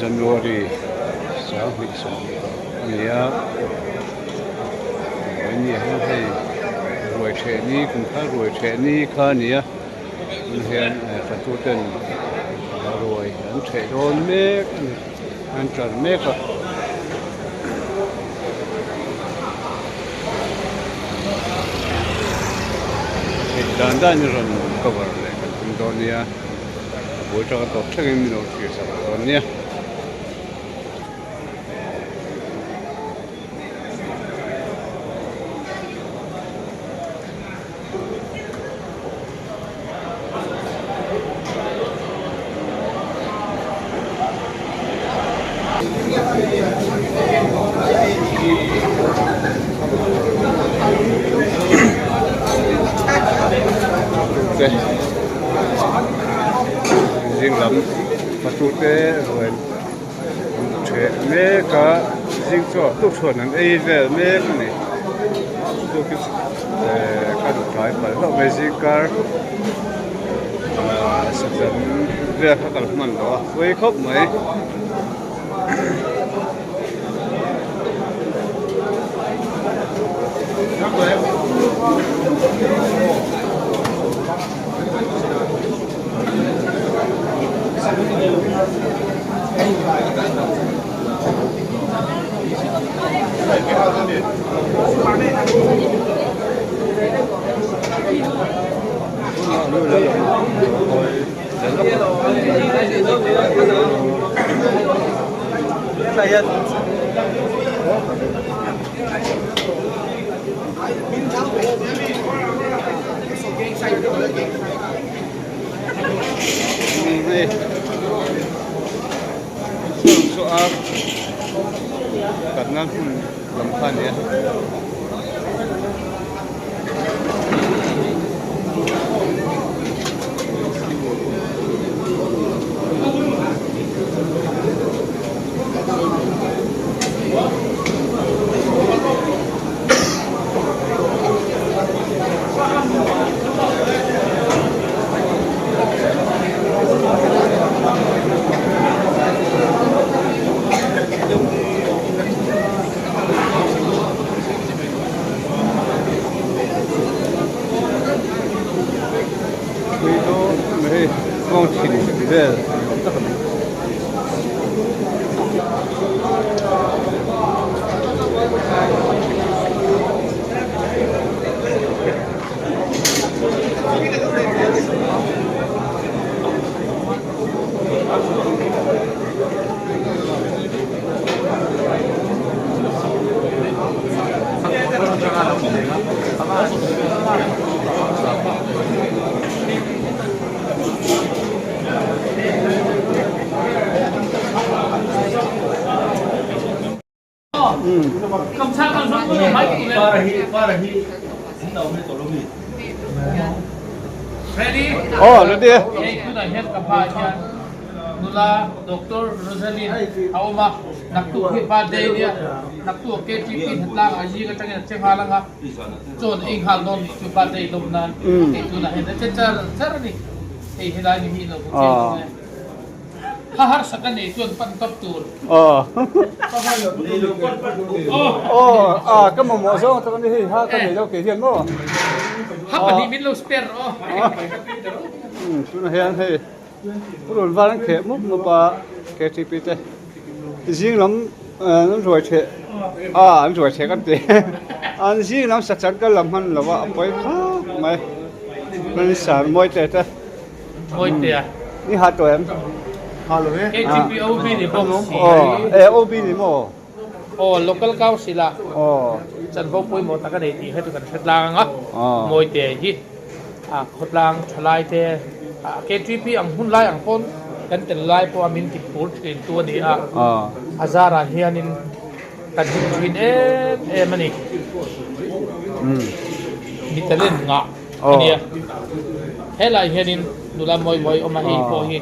January 2020 a ni a vawiin ah hian hei ruai ṭheh ni kum thar ruai ṭheh ni kha a ni a tunah hian fatu ten ruai an ṭheh dawn mek a ni an ṭan mek a. Theih dan dan in rawn cover leh kan tum dawn nia a bul tanga tawp thlengin min lo thlir sak dawn nia. Te zing lam fatu te ruai Ṭheh mek a zing chu a tukchhuan an ei vel mek a ni ka duh tlai palh hlauh mai zing kar sazan vel kha kal hman lo a pawi khawp mai. Hei chu a katna hmun lam kha a ni a. Tui dawn hei kawng thin vel ni awm tak a ni. Aw ready e. Hei tunah hian ka hmaah hian nula Doctor Rosaline a awm a, naktuk hi birthday nia, naktuk KTP hnatlang ah zing atangin a che nghal ang a, chawn ei nghal dawn nih chu birthday lawm nan hei tunah hian a che char char a ni, hei helai ni hi ilo hmu chiang dawn e. Ha harsa ka nei chuan pan tawp tur. Aw. Aw a ka mamawh zawng tak ani hei ha ka nei lo kei hian maw. Ha pahnih min lo spare aw. Tunah hian hei rawn var an kheh mup mup a KTP te zing lam an ruai theh a an ruai theh kan ti an zing lam sachan kal lam hman lo a a pawi khawp mai an sar mawi te te. Mawitea. Ni ha tawh em? Ha lo e. KTP OB ni bawk si. Aw, e OB ni maw? Aw, local council ah. Aw. Chanvo pawimawh tak a nei tih kha chu kan hre tlang ang a. Aw. Mawitea hi a khawtlang thalai te KTP ang hun lai ang pawn kan tel lai pawh a min ti phur thin tu a ni a. Aw. A zarah hianin kan hlim thin em em a ni. Mi talent ngah. A nia. Helai hianin nula mawi mawi awm a hei pawh hi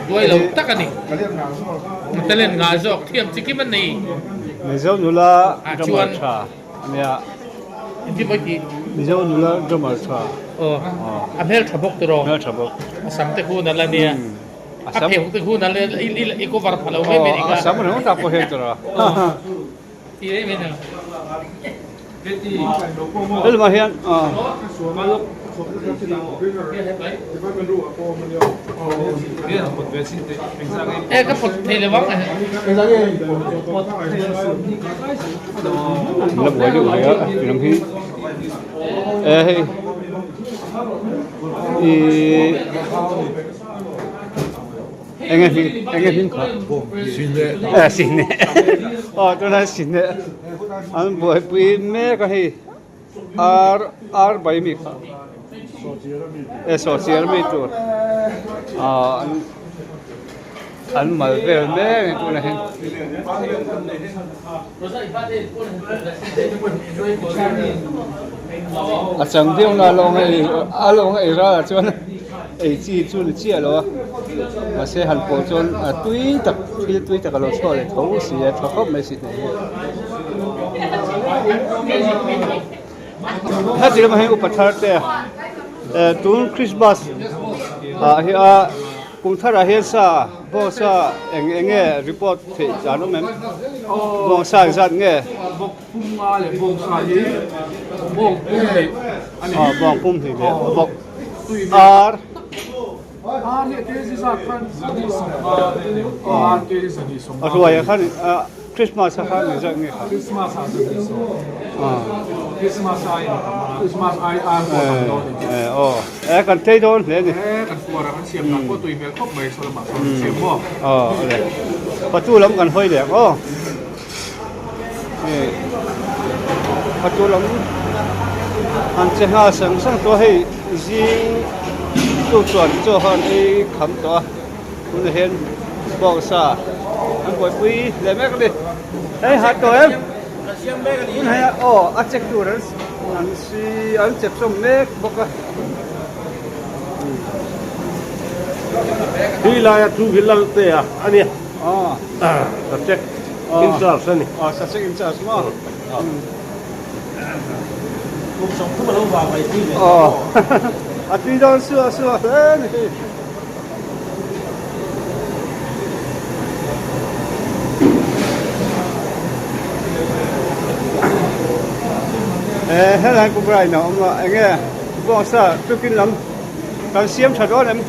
duai lo tak a ni. Talent ngah zawk thiam chi kim an nei. Mizo nula drummer tha a nia. Engtin mawi tih? Mizo nula drummer tha. Aw a hmel tha bawk tiraw? Hmel tha bawk. A sam te hun a la nia. A phei huk te hun a le i cover pha lo mai mai ni kha. A sam ringawt ah pawh hian tur a. Ti rei mai ni. Helmah hian E ka pawt thei lo ang. La buai deuh ve a lam hi e hei ih eng nge hming eng nge hming kha e sihne aw tunah sihne an buaipui mek a hei ar ar bai mi kha e sawhchiar mi tur ah an an mal vel mek a ni tunah hian. A chang viau na a lawng a ei a lawng a ei ralah chuan ei chi chu ni chiah lo a mahse han pawh chuan a tui tak thil tui tak a lo chhuak leh tho si a tha khawp mai si hneh hi. Heti lamah hian upa thar te eh tun Christmas ah hi a. Kum tharah hian sa bawng sa eng eng nge report theih dan awm em? Bawng sa engzat nge? Bawk pum nga leh bawng sa hi bawng pum hnih a ni. Aw bawng pum hnih leh bawk ar. Ar hi a kg zat khan 250 ar kg 250. A hruai ah khan Christmas ah khan engzat nge kha? Christmas ah 210. Christmas aiin a tam a, Christmas ai ar pawh a tam dawn a ni. Aw e kan tlei dawn hle a ni. E kan puar a kan siam dan pawh tui hmel khawp mai saw lamah sawn an siam maw? Aw ale. Patu lam kan hawi leh ang aw. Patu lam an che nghal sang sang tawh a hei zing tu chuan chaw kha an ei kham tawh a. Tunah hian bawngsa an buaipui leh mek a ni. Hei ha tawh em? Tunah hian aw a check tur an an si an chep sawm mek bawk a. Tui laia thu hi lal te a a nia. Sa check in charge a ni. Aw sa check in charge maw? Kum 30 a lo vang mai tui leh. Aw a tui dawn suah suah hle a ni. Eh helai pu Brian a awm a enge bawngsa tukin lam kan siam tha dawn em?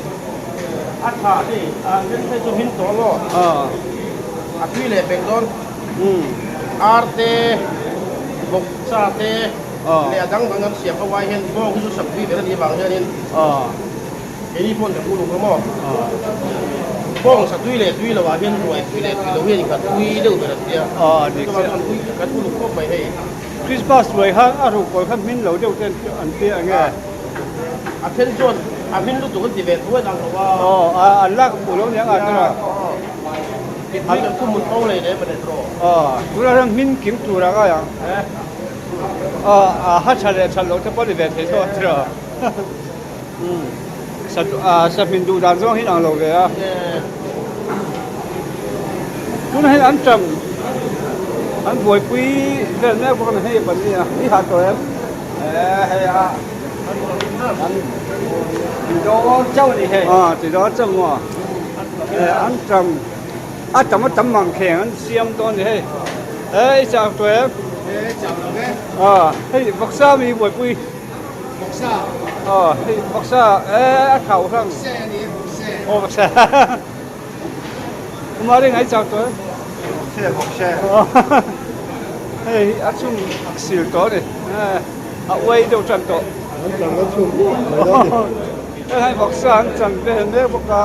A tha a ni a then phei chu hmin tawh maw? A tui leh pek dawn ar te bawk cha te leh a dang dang an siam ho ai hian bawng hi chu sak tui ber a nih avang hianin Keini pawn ka uluk emaw? Bawng sa tui leh tui lo ah hian ruai tui leh tui lo hian ka tui deuh ber an tia. Chuvang chuan tui kan uluk khawp mai hei. Christmas ruai kha a ruh kawl kha hmin lo deuh te an tia enge? A then chuan a hmin lutuk an ti ve thu a dang lo a. Aw an lak fuh lo nia ngah tura. Tui kan khum mut fo lei leh maw tiraw? Aw tunah hian hmin kim tur a ngai ang. Aw a ha tha leh that loh te pawh ni ve thei tho a tiraw? Sa hmin duh dan zawng hi ang lo ve a. Tunah hian an tang an buaipui vel mek bawk a ni hei pan nia i hah tawh em? Hei a an ti dawn chauh a ni hei. Aw ti dawn chauh maw? An tang a tam a tam mang kheng an siam dawn a ni hei. I chak tawh em? Chak lo ve. Aw hei vawksa mi buaipui. Vawksa. Aw hei vawksa e a thau hrang. Vawkse a ni e vawkse. Aw vawkse. Kumari ngai chak tawh e. Vawkse vawkse. Hei a chhung sil tawh a ni. A uai deuh tan tawh. An tang a chhung muah mai dawn ni. Hei vawksa an chan vel mek bawk a.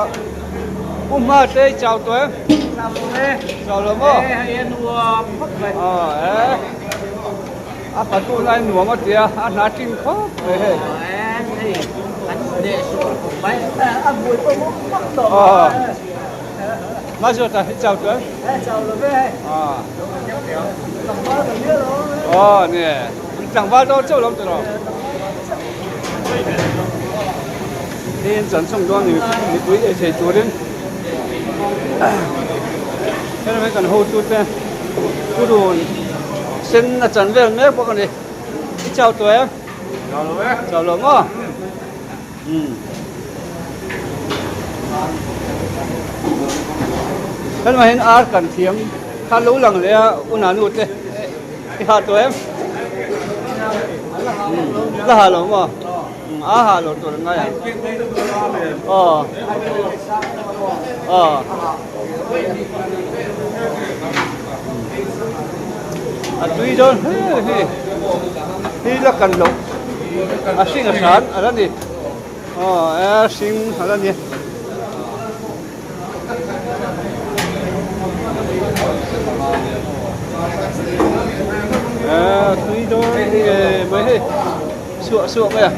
Pu Hma te i chau tawh em? Chau lo e. Chau lo maw? E hei a nuam khawp mai. Aw e. A fatu lai nuam a tia a hna tling khawp mai hei. Mai zawt a chau chuan. Aw ni tlangval dawn chauh lo tiraw. Hei an chan chhawng dawn mipui ei thei turin helai kan hotute thurun sen a chan vel mek bawk a ni i chau tawh em chau lo e chau lo maw umm. Kan mah hian ar kan thiam kha lo lang leh a unanu te i ha tawh em? La ha lo maw? A ha lo tur ngai ang. Aw. Aw. A tui dawn hle hi. Hi la kan loh. A hring a hran a la ni. Aw a hring a la ni. A tui dawn nge mai hei suah suah mai a.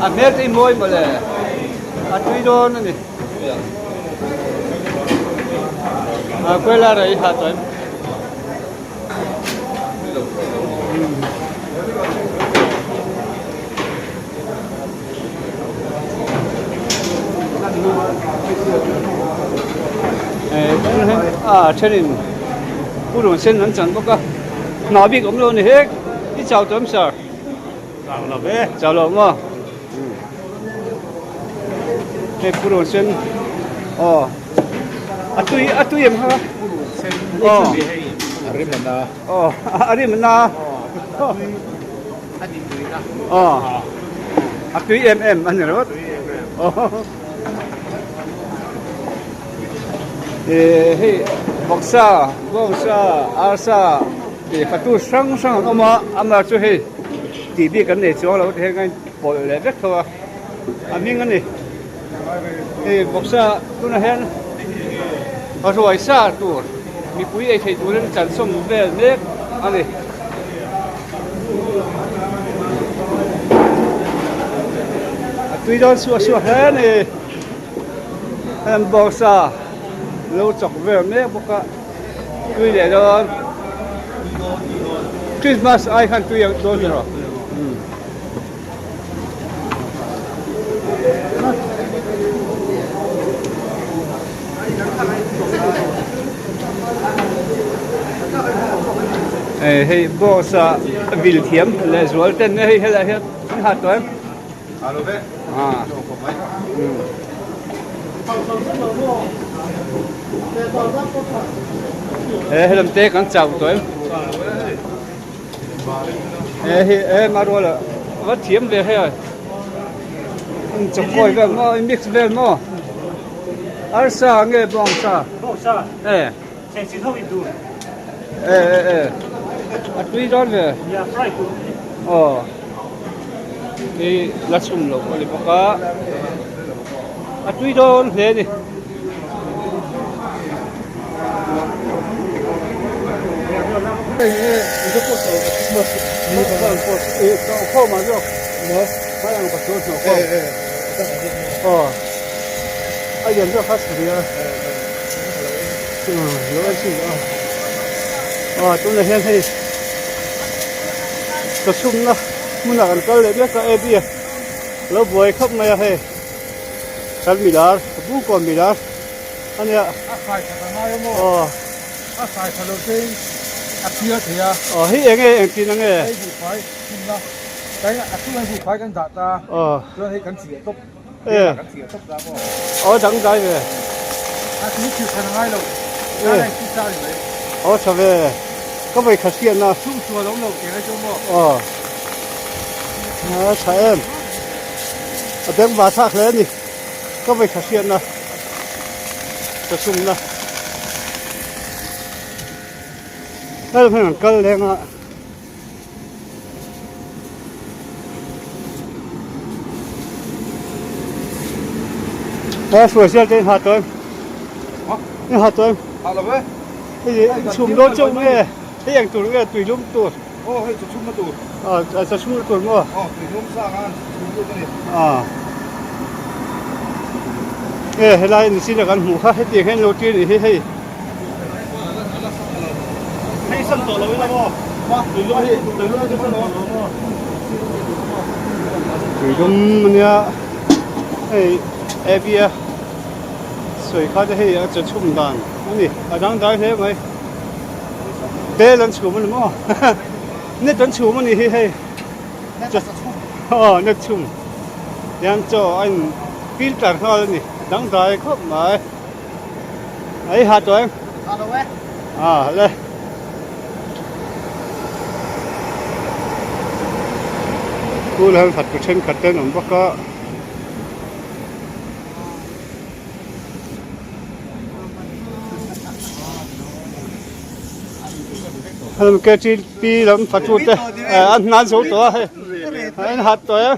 A hmel te hi mawi mawle a tui dawn a ni. A kuala rei ha chuan. A thenin purun sen an chan bawk a hnah bik awm lo a ni hek i chau tawh em sir chau lo ve chau lo maw hei purun sen aw a tui a tui em kha aw a rim a na aw a rim a na A ni tui na. Aw. A tui em em a ni rawt. Aw. Eh hei vawksa, bawngsa, arsa tih fatu hrang hrang an awm a, amah chu hei tih bik an nei chuang lo te hian a inpawlh leh vek tho a, a hming a ni. Hei vawksa tunah hian ruai sa tur mipui ei theih turin chansawm vel mek a ni. A tui dawn suah suah hle a ni heng bawngsa lo chawk vel mek bawk a tui leh dawn Christmas ai khan tui ang dawn ni rawh. Hei boss a vil thiam leh zual ten hei helai hian an ha tawh em? He helam te kan chau tawh em? He hi e maruala va thiam ve hei a chawkawi vel maw in mix vel maw arsa nge bawngsa bawngsa e chengchin ho in tur e e e a tui dawn ve ya fry tur aw i la chhum lo a ni bawk a a tui dawn hle a ni. Tunah hian hei ka chhumna hmunah kan kal leh mek a ab a lo buai khawp mai a hei. Kan milar, Bungkawn milar a nia. A fai that a ngai a maw? Aw. A fai that lo te in a phiar thei a. Aw hei eng nge engtin a nge? Hei buhfai hmunna kai a chungah hian buhfai kan dah ta. Aw. Chuan hei kan chiah tawp. E. Kan chiah tawp ta maw? Aw dangdai ve. A tui thil khan a ngai lo. E. Tlai lai chisa a ni mai. Aw tha ve. Ka vawi khat hriatna. Chhungchhuah lo lo ke ngai chu maw? Aw. A tha em. A beng va thlak hle a ni ka vawi khat hriatna ka sumna hel hmel an kal leng a a hruai zel te in ha tawh em in ha tawh em hei chhum dawn chauh nge hei eng tur nge tui lum tur. Aw hei chaw chhumna tur. Aw chaw chhumna tur maw? Aw tui lum sang a chhum lut a ni. Aw e helai nichin a kan hmuh kha hetiang hian lo tir nih hi hei. Hei san tawh lo ila maw? Tui lum hi tui lum hi san tawh lo maw? Tui lum ania hei Abby a sawi kha te hei a chaw chhum dan a ni a dangdai hle mai. Bel an chhum a ni maw net an chhum a ni hi hei aw net chhum. Tihian chaw a in filter nghal a ni dangdai khawp mai. A i ha tawh em? Ha lo e. Ah le. School hian khat tu thenkhat te an awm bawk a. Hemi KTP lam fatu te an hnan zo tawh a hei an hat tawh e.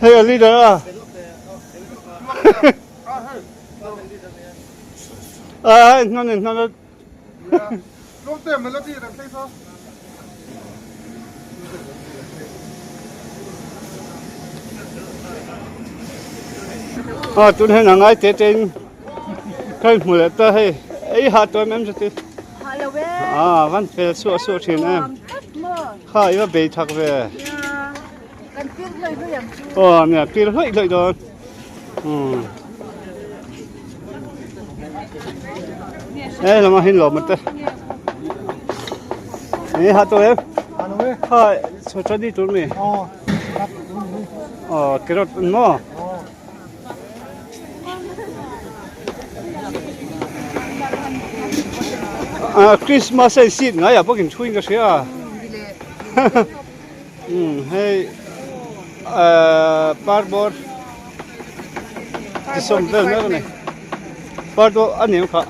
Hei a leader a. A hnawn in hnawn a. A tun hian a ngai te te in ka in hmu leh ta hei ei ha tawh em em chuti a van fel suah suah thin em kha i va bei thak ve aw nia pil hlawih hlawih dawn umm e lamah hian lawm te e ha tawh em kha chawchani tur mi aw carrot an maw. Christmas a in seat ngai ah bawk in thuin ka hria umm hei ahh parbawr chi sawm vel mek a ni parbawr a ni ang kha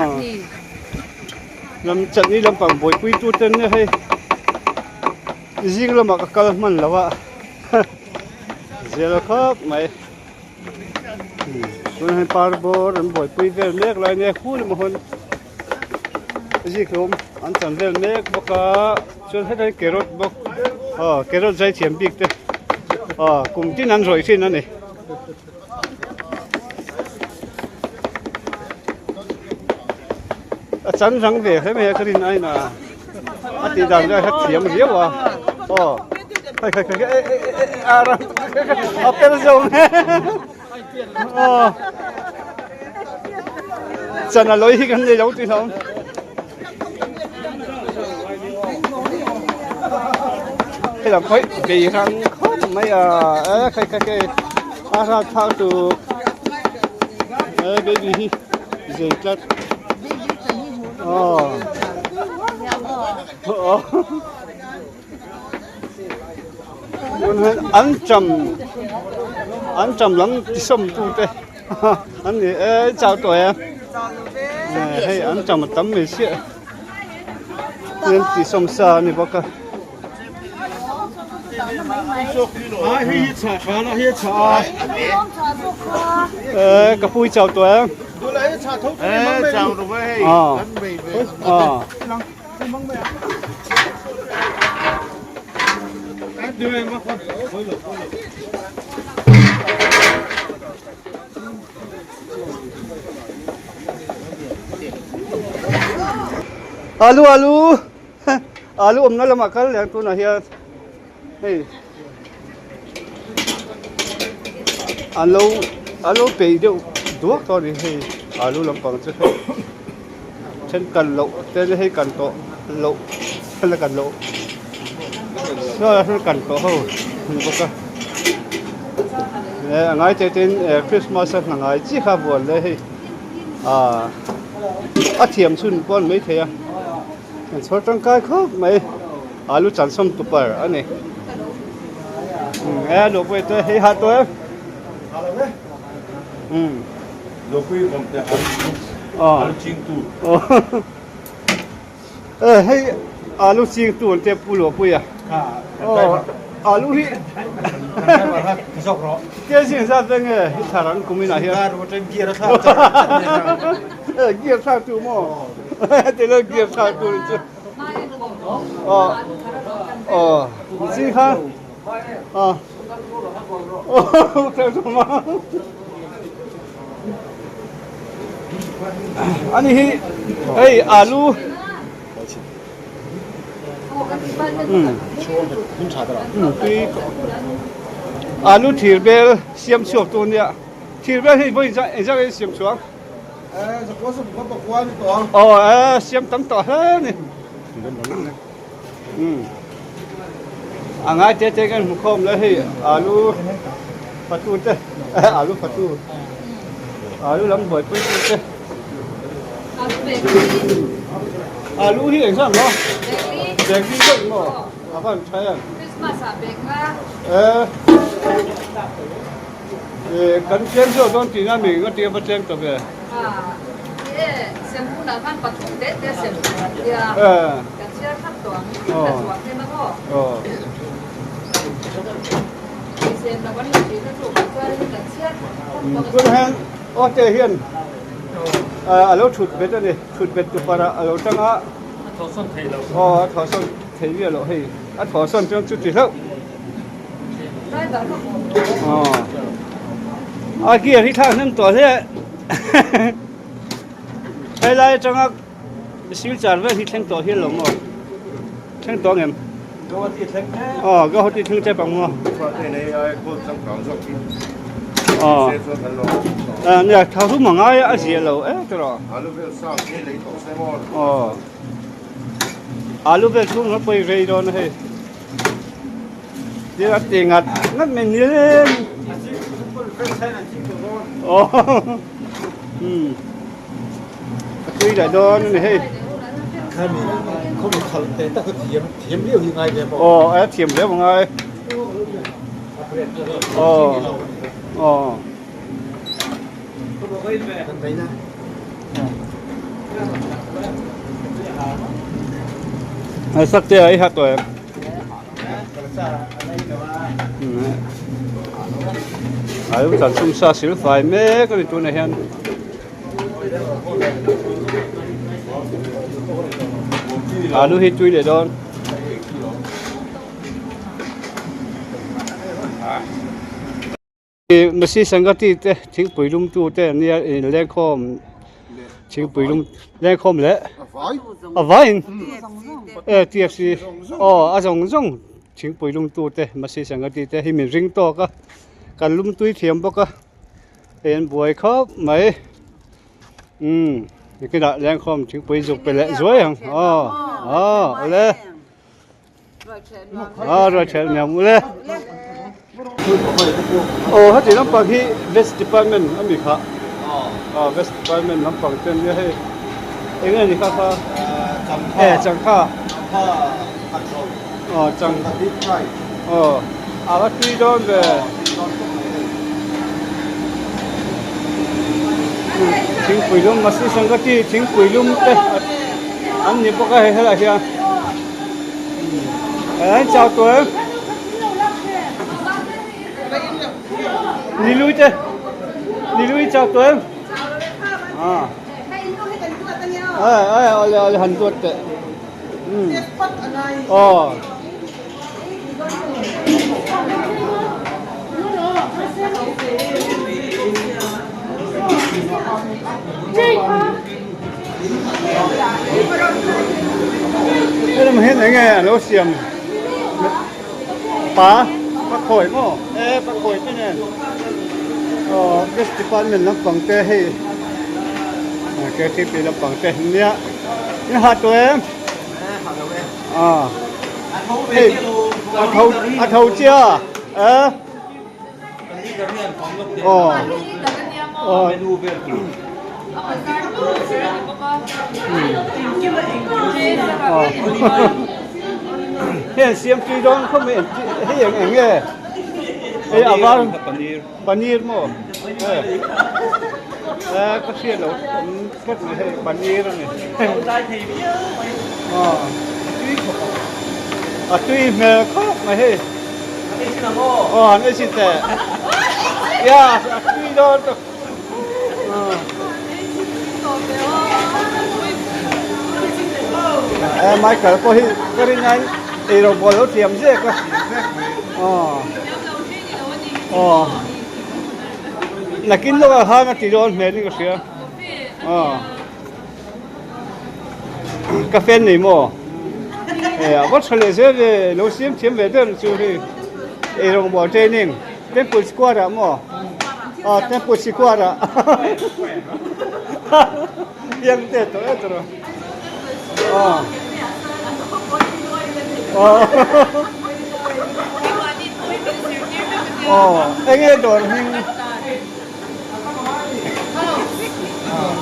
aw lam chutney lampang buaipui tu ten nia hei zing lamah ka kal hman lo a zel khawp mai tunah hian parbawr an buaipui vel mek lai nia khul emaw hawn zikhlum an chan vel mek bawk a chuan hetah hian carrot bawk aw carrot zai thiam bik te aw kum tin an rawih thin a ni. A chan rang ve hle mai a ka rin ain a a tih dan vel kha thiam riau a aw khai khai khai e e e a rang a pel zo aw chan a lawi hi kan nei lo tih hlauh Hei lam pawh hi bei rang khawp mai a e khai khai khai a ral phak tur e baby hi zei tlat aw aw an cham an cham lam ti sawm tu te an ni e chau tawh em hei an cham a tam mai chiah an ti sawm sa a ni bawk a. E ka pui chau tawh em a a. Alu alu alu awmna lamah kal leh ang tunah hian hei an lo an lo peih deuh duak tawh a ni hei alu lampang chu hei. Then kan loh te chu hei kan tawh loh then a kan loh saw ah kan tawh ho ni bawk a eh a ngai te tin eh Christmas a hna ngai chi kha vuan le hei ah a thiam chhun pawh a ni maithei a an chhawr tangkai khawp mai alu chansawm tupar a ni eh luh pawh te hei ha tawh em umm. Hei alu ching tu an tia pu Luahpui a alu hi tia zing zat ve nge i thar ang kum inah hian gear thlak tu maw ti lo gear thlak tu ni chu aw aw zing kha aw Ani hi hei alu. Umm tui alu thir bel siam chhuak tu ania thir bel hi vawi engzah nge siam chhuak aw e siam tam tawh hle a ni umm a ngai te te kan hmu khawm le hei alu fatu te alu fatu alu lam buaipui tu te. Alu hi engzah maw? Bag li deuh maw? A van tha em? E kan tlem zawk dawn tihna mi nga tia va tlem ta ve. Tunah hian aw te hian a lo thut bet a ni thut bet tukverh ah a lo tang a a thawhsawn theih loh aw a thawhsawn theih miah loh hei a thawhsawn chuan chuti hlauh aw a gear hi thlak hnem tawh hle helai atanga silchar vel hi thleng tawh hian lo maw thleng tawh ang em aw Guwahati thleng tep ang maw aw nia tharum a ngai a a zia lo e tawh aw alu vel chhung a pawi rei dawn a hei thil a ti ngat ngat mai nileng aw umm. A tui leh dawn a ni hei. Khami khawmi khal te tak chu thiam thiam viau hi ngai ve maw? Aw a thiam viau a ngai. Aw aw. Ai sak te ai hat tawh em? Ai chan sum sa sil fai mek a ni tunah hian. Alu hi tui leh dawn. Masi Sangati te thingpui lum tu te an nia inlengkhawm thingpui lum lengkhawm leh a vaiin e TFC aw a zawng zawng thingpui lum tu te Masi Sangati te hi min ring tawk a kan lum tui thiam bawk a hei an buai khawp mai umm nikinah lengkhawm thingpui zuk pe leh zuai ang aw aw awle. A ruai ṭhelh nuam ule. Aw heti lampang hi veg department a mi kha. Aw veg department lampang te ania hei. Eng nge ni kha kha? E changkha. Aw chang. Aw a va tui dawn ve. Thingpui lum a sangati thingpui lum te an ni bawk a hei helaiah hian. Anh chào Tuấn. Ni lui te. Ni lui chào Tuấn. À. Ai ai ole ole han tuat te. Ừ. Ờ. Helam hian eng nge a lo siam pa pakhawi maw e pakhawi te nen aw police department lampang te hei ktp lampang te nia in ha tawh em hei a tho a tho chiah a aw aw heng siam tui dawn khawp mai hei eng eng nge hei a var paneer maw e ka hriat loh awm tlat mai hei paneer a ni aw a tui hmel khawp mai hei. Aw an ei chin teh. Ya a tui dawn tak. Eh Michael pawh hi ka rin aiin ei rawng bawl lo thiam zek a. Aw. Aw. Nakin lawkah khan a ti dawn hmel in ka hria. Aw. Ka fan nei maw? Hei a va tha leh zel ve lo siam thiam ve ber chu hei eirawngbawl training temple square ah maw ah temple square ah piang te tawh e tawh ah aw enge dawr hming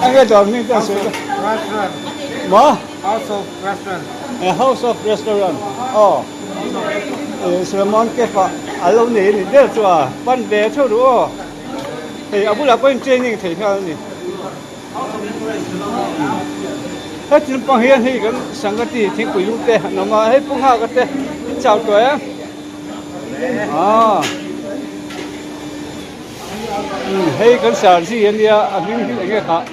enge dawr hming te a sawi maw House of Restaurant. A House of Restaurant aw Solomon Cafe ah a lo nei a ni ber chu a pan ve theuh duh aw hei a bulah pawhin training thei nghal a ni heti lampang hian hei kan sangati thingpui lung te an awm a hei pu nghak te in chau tawh em aw hei kan sarzi a nia a hming hi eng nge khah.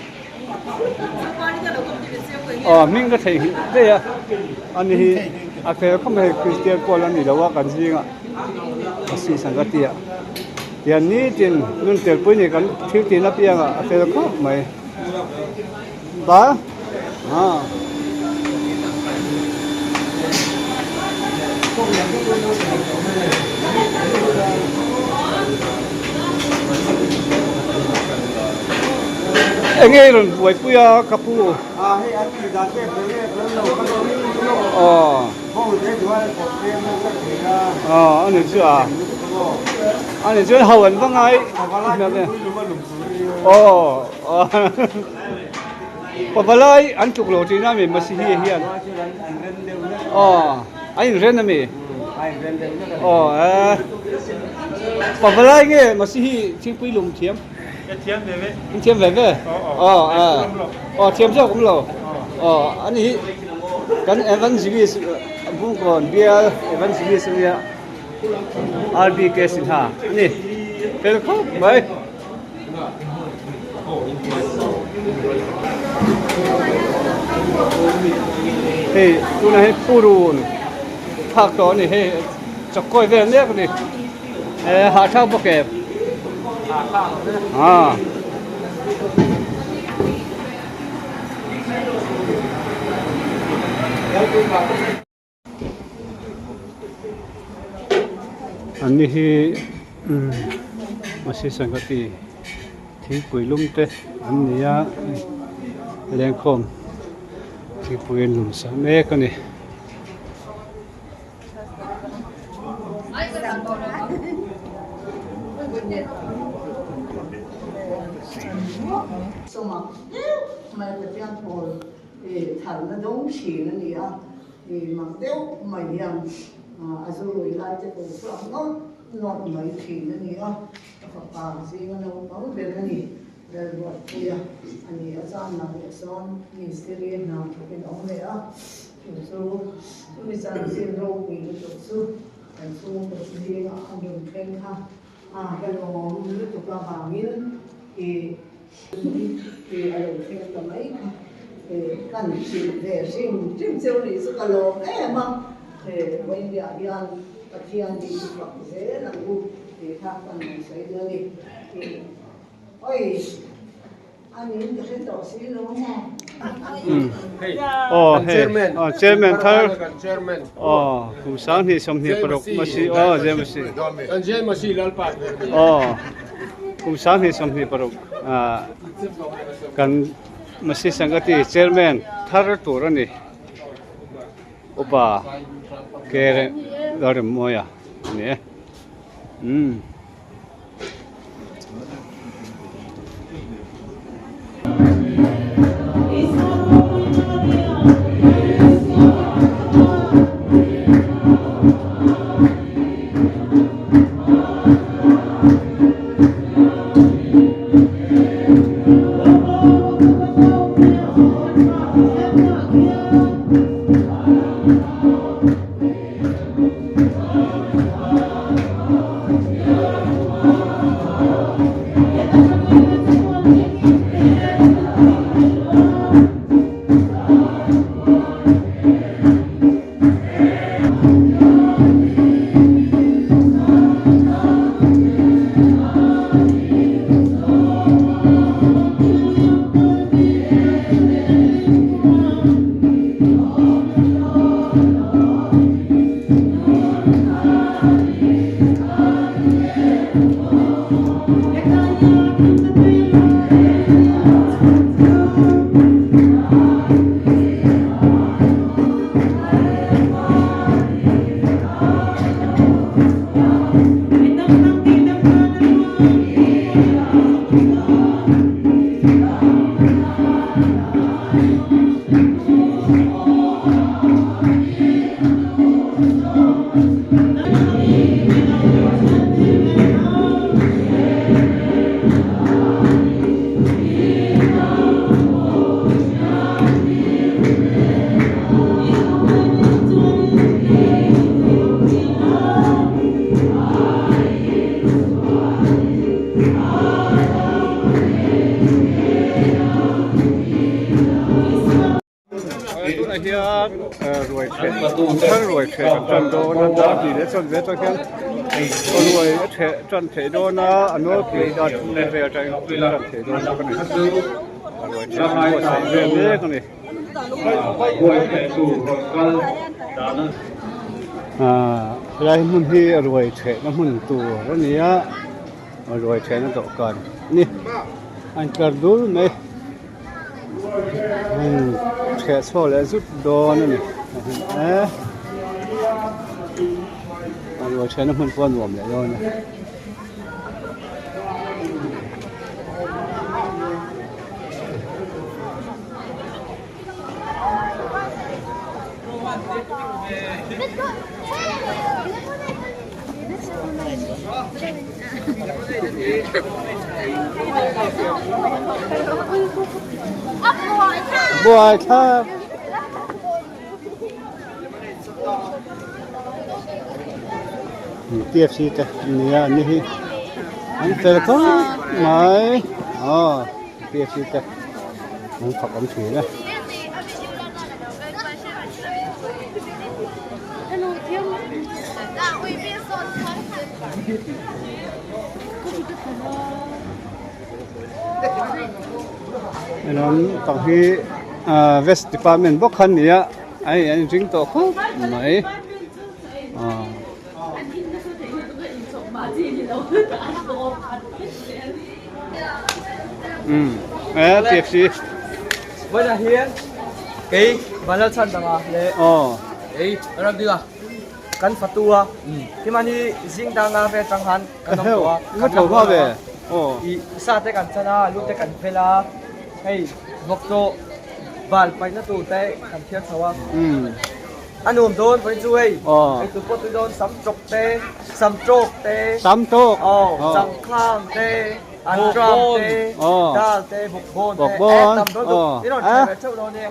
Aw hming ka theihnghilh daih a ani hi a fel khawp mai Christian pawl a ni lo a kan zingah a si sang ka tia tian nitin nun telpui ni kan thil tihna piangah a fel khawp mai ba ah. Enge i rawn buaipui a ka pu? Aw aw ani chu a ani chuan ho an va ngai aw aw Pavalai an tluk lo tihna a mi Masihi hian aw a inren a mi aw eh Pavalai nge Masihi thingpui lum thiam thiam ve ve in thiam ve ve aw eh aw thiam zawk awm lo aw ani hi kan evangelist Bungkawn bial evangelist ania RBK Sinha ani fel khawp mai. Hei tunah hian purun phak tawh a ni hei chawkkawi vel mek a ni eh hahthlak bawk em ah. Anni hi Masi Sangati thingpui lum te an ni a lengkhawm thingpui an lum sak mek a ni. Thalna dawng thin a ni a, i mak deuh mai hian a zu rui lai te pawh chhuak nawlh nawlh mai thin a ni a, ka fapa zinga naupang ber a ni, Lalruatpuia a ni a, chan lah leh sawn mistiri hna thawkin a awm leh a, chu chu chumi chanchin ropui lutuk chu kan chhungkaw zingah a rawn thleng kha a ka lawm lutuk avangin i Ti a lo thleng ta mai kha kan hrilh ve hrim hrim cheu nih chu ka lawm em a, he Vawiinah hian Pathian hi i fak zel ang u tih kha kan rawn sawi duh a ni. Oi, a niin ka hre tawh si lo maw? Aw hei aw chairman thar aw kum sanghnih 26 masi aw Jemasi aw kum 26 ah kan masi sangati chairman thar tur a ni upa ke Lalremmawia a ni e umm. Ruai ṭheh thar ruai ṭheh an ṭan dawn a dar tih leh chuan ve atang hian ruai a ṭheh ṭan theih dawn a a nawlpui dar thum vel atangin a ṭan theih dawn bawk a ni ruai ṭheh an buatsaih vel mek a ni. Helai hmun hi ruai ṭhehna hmun tur a ni a ruai ṭhehna dawhkan a ni a intlar dul mai. Ṭheh chhuak leh zut dawn a ni e a ruai ṭhehna hmun pawh a nuam leh dawn a. Buai thlak KFC te nia an ni hi an fel khawp mai aw KFC te an fak awm thin e. Helam pang hi ah vest department bawk kha ania a in an ring tawh khawp mai ah. Umm e KFC. Vawiinah hian kei Vanlalchhandanga leh kei Ramdinga kan fatu a himani zing danga vel tang khan kan awm tawh a kan la haw lo a ih sa te kan chan a lu te kan vel a hei vawk chaw bal paihna tur te kan thiar chho a a nuam dawn vawiin chu hei ei tur pawh tui dawn sam chawk te sam tawk te changkhang te an ram te dal te bawkbawn te e tam dawn duh i rawn thleng ve theuh dawn nia.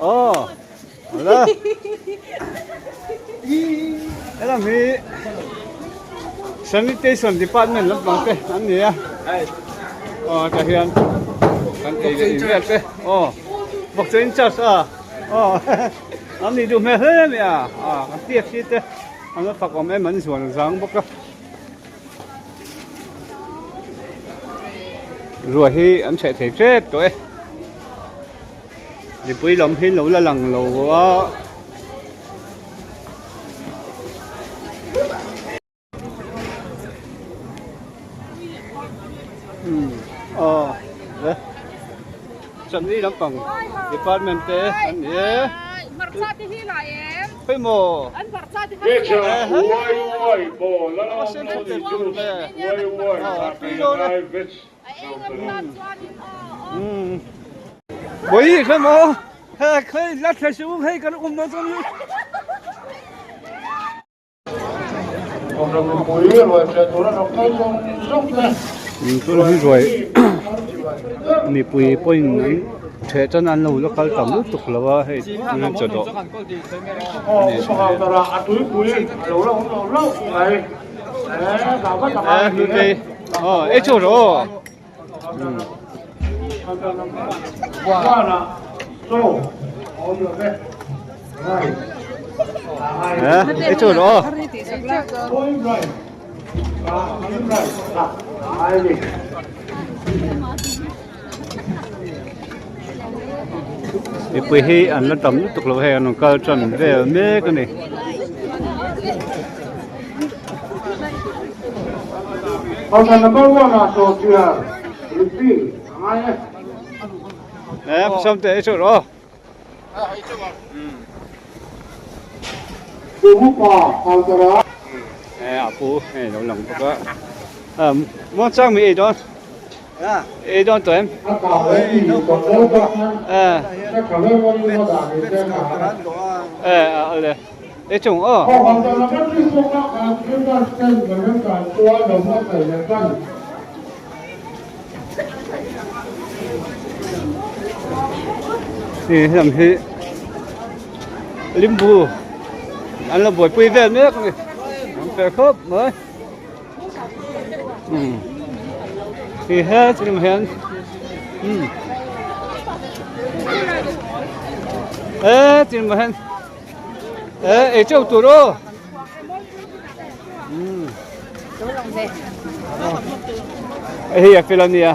Helam hi sanitation department lampang te an ni a aw tah hian kan ei leh in vel te aw bawkchaw in charge a aw an nih duh hmel hle mai a ah kan TFC te an la fak awm em an zuan zang bawk a ruah hi an chheh thei tep tawh e. Mipui lam hi lo la lang lo a. Umm aw le Chawlhni lampang department te an ni e. Khawimaw Bui khawi maw he khawi la thla su hei kan um dawn chuan Tuna hi ruai mipui pawhin an theh tan an lo la kal tam lutuk lo a hei tuna chaw dawh a ni Ờ, ê chỗ rồi. Ê chỗ rồi. Mipui hi an la tam lutuk lo hei an rawn kal tan vel mek a ni. Em te chu ro. E a pu hei lo lang bawk a. Muang chang mi ei dawn. Ei dawn tawh em? E a le. E chung aw. Hi lam hi limbu an la buaipui vel mek a ni an fel khawp mai um hi he chu lam hian um e chu lamah hian. E ei teuh tur aw. Hei a fel a nia.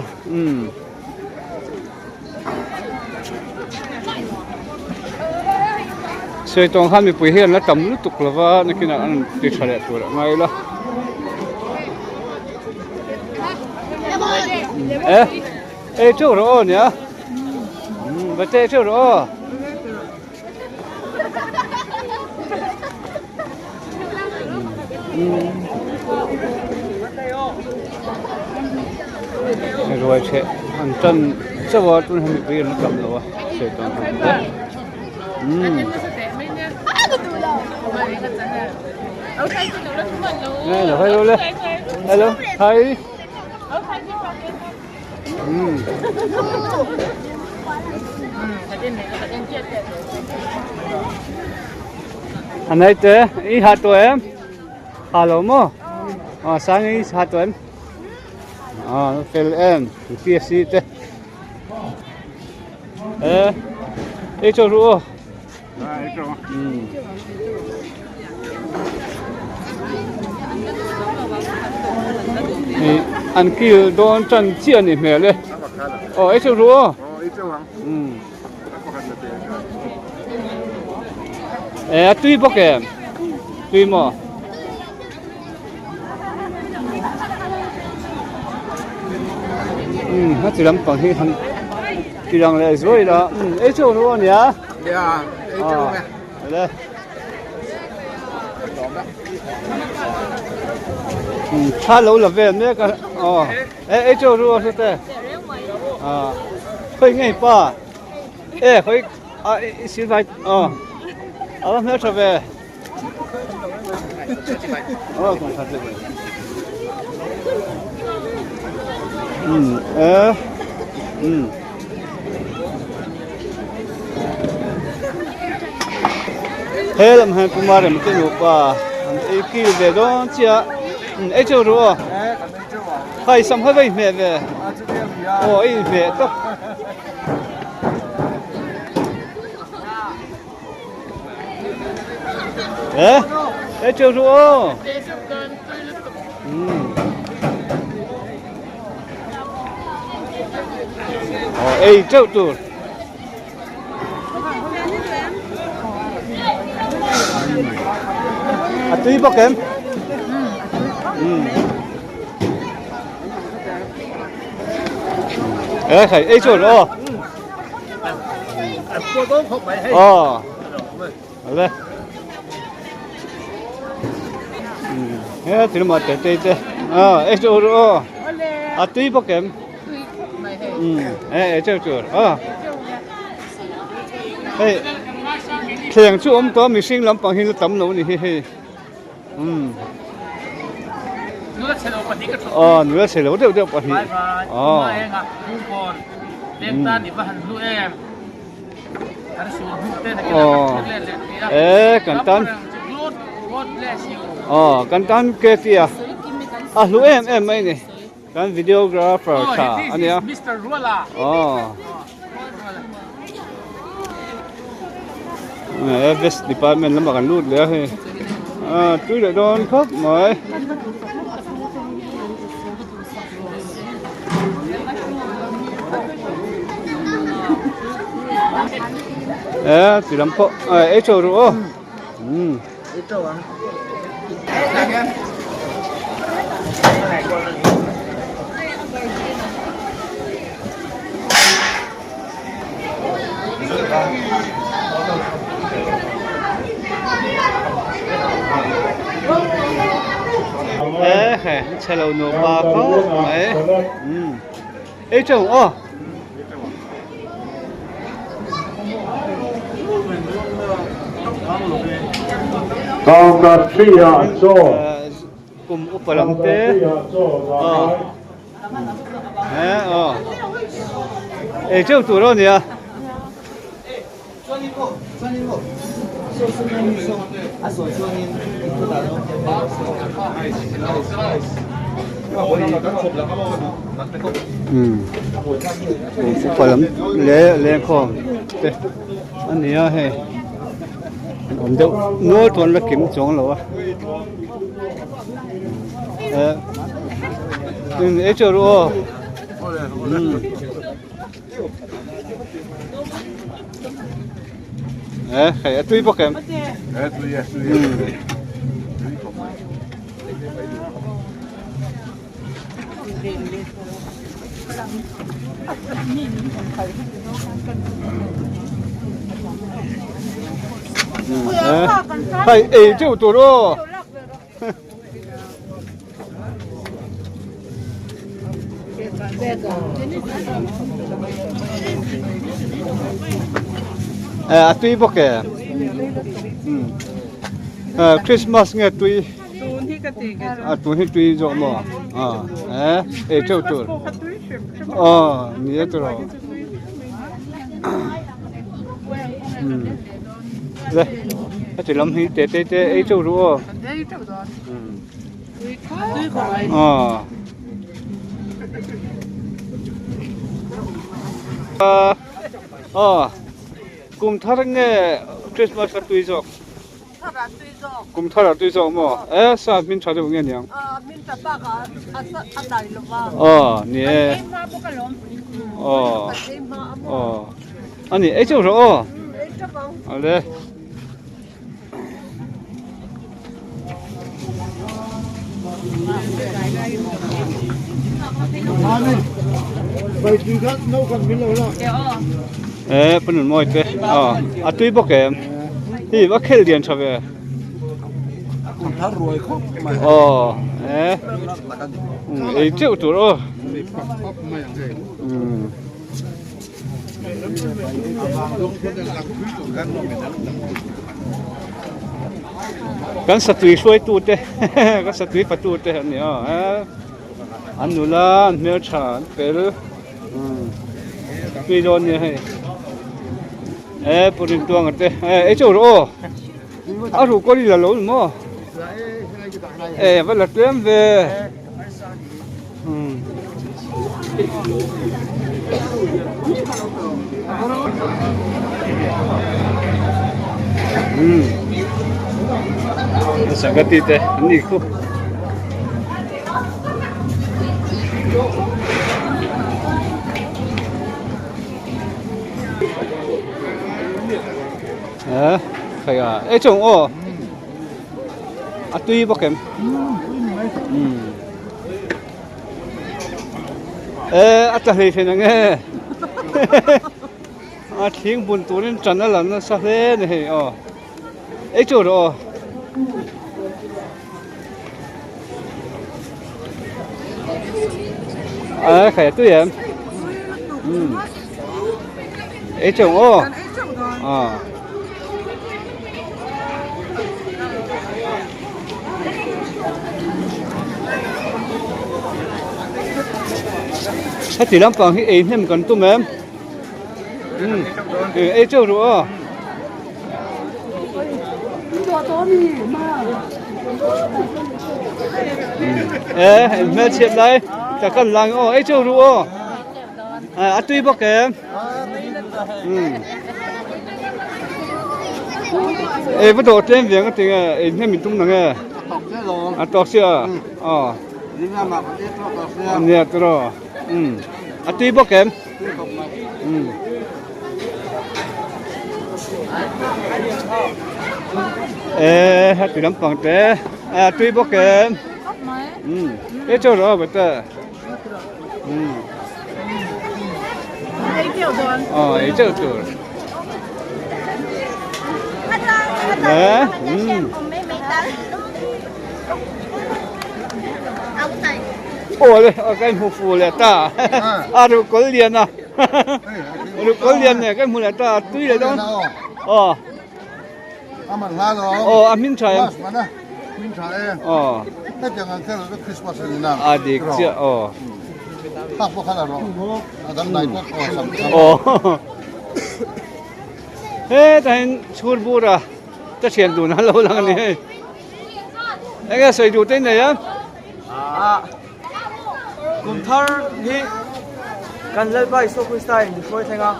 Sawi tawng khan mipui hi an la tam lutuk lo va nakinah an ti tha leh tur a ngai la. E ei teuh rawh aw nia. Va che teuh rawh aw. Ruai chheh an tan chauh a tun hi mipui an la tam lo a sawi tawn han te hello hello le hello hi Anh te i hạt tuổi em hà lỗ mò ờ sáng i hạt tuổi em ờ fel em PSC te ê ê cho rượu An kil dawn tan chiah a nih hmel e. Aw ei chauh ru aw. E a tui bawk em? Tui maw? Um a chi lampang hi han ti lang leh zuai la. Um ei chauh ru a nia. Dạ, ei chauh nè. Le. Tha lo la vel mek a. Aw. E ei chauh ru a hre te. À. Khoi ngei pa. E khoi a i sil vai. Aw. A va hmel tha ve. Aw kan tha ve. Um e. Um. He lam hian Kumar em te nupa an ei kil ve dawn chiah ei chauh ru aw khai sam kha va inhmeh ve aw a inhmeh tawp e ei chauh ru aw aw ei chauh tur. A tui bawk em? Ê khải ei chuột ô. Ờ. Le. He thil mà te te te. Ờ ei chuột ô. A tui bawk em? Ê cheu chur a hei thleng chu awm tawh a mihring lampang hi la tam lo a ni hi hei umm aw nula chhe lo deuh deuh pahnih aw aw e kan tan aw kan tan ke tia a hlu em em mai a ni. Kan videographer tha a nia. Aw. West department lamah kan lut leh a hei. Ah tui leh dawn khawp mai. E ti lam pawh ei teuh ru aw. Umm. Ê hề chhe lo nupa khawp mai ei chauh aw. Kum upa lam te aw he aw ei teuh tur aw nia. Upa lam leh lengkhawm te a ni a hei. An awm deuh nual chuan la kim chuang lo a. Eh ei chu ru aw. Eh hei a tui bawk em? Eh tui e tui e. Hei ei teuh tur aw. A tui bawk e. Christmas nge tui. A tun hi tui zawk maw? A eh ei teuh tur. Aw ni e tiraw. Le heti lam hi te te te ei teuh ru aw. Aw. Aw kum thar nge Christmas a tui zawk. Kum thar a tui zawk maw? E sa hmin tha deuh nge niang? Hmin tha bak a a dai lo va. Aw ni e. Kan ei hma bawk alawm. Aw. Kan ei hma a maw? Aw. Ani ei chauh rawh aw. Ei chauh ang. Ale. E panun mawi te aw a tui bawk em hi a khel lian tha ve aw e ei teuh tur aw Kan satui hruaitute kan satui fatute an ni a an nula an hmeltha an fel tui dawn nia hei e pu Rintuanga te e ei chauh rawh aw a ruhkawl i la lo ni maw e va la tlem ve. Sangati te an ni khu. Ờ, phải à. Ê chồng ô. A tui bawk em? E a tla hlei thei nang e. A thing bun turin tan a la nasa hle a ni hei aw. Ei chu rawh aw. A khai a tui em? Ei chu aw. Ờ. Heti lampang hi ei hnem kan tum em? Umm ei chauh ru aw. E hmelchhiat lai ka kal lang aw ei chauh ru aw. A tui bawk em? Ei va dawh tlem ve ang a ti nge ei hnem in tum na nge? A tawk sia aw. Nia tiraw. A tui bawk em? E heti lampang te a tui bawk em? Ei chauh rawh aw bata. Ờ, ei chauh tur. Nè, Aw le, ka inhmu fu leh ta. A ruh kawl lian a. Ruh kawl lian nge ka inhmu leh ta, tui leh dawn. Aw. Aw, a hmin tha em? Aw. A dik chiah aw. Aw. Hetah hian chhur bur a ka thian dun a lo lang a ni hei. Eng nge sawi duh te nei a? Kum thar hi kan Lalpa Isua Krista in hruai thleng a.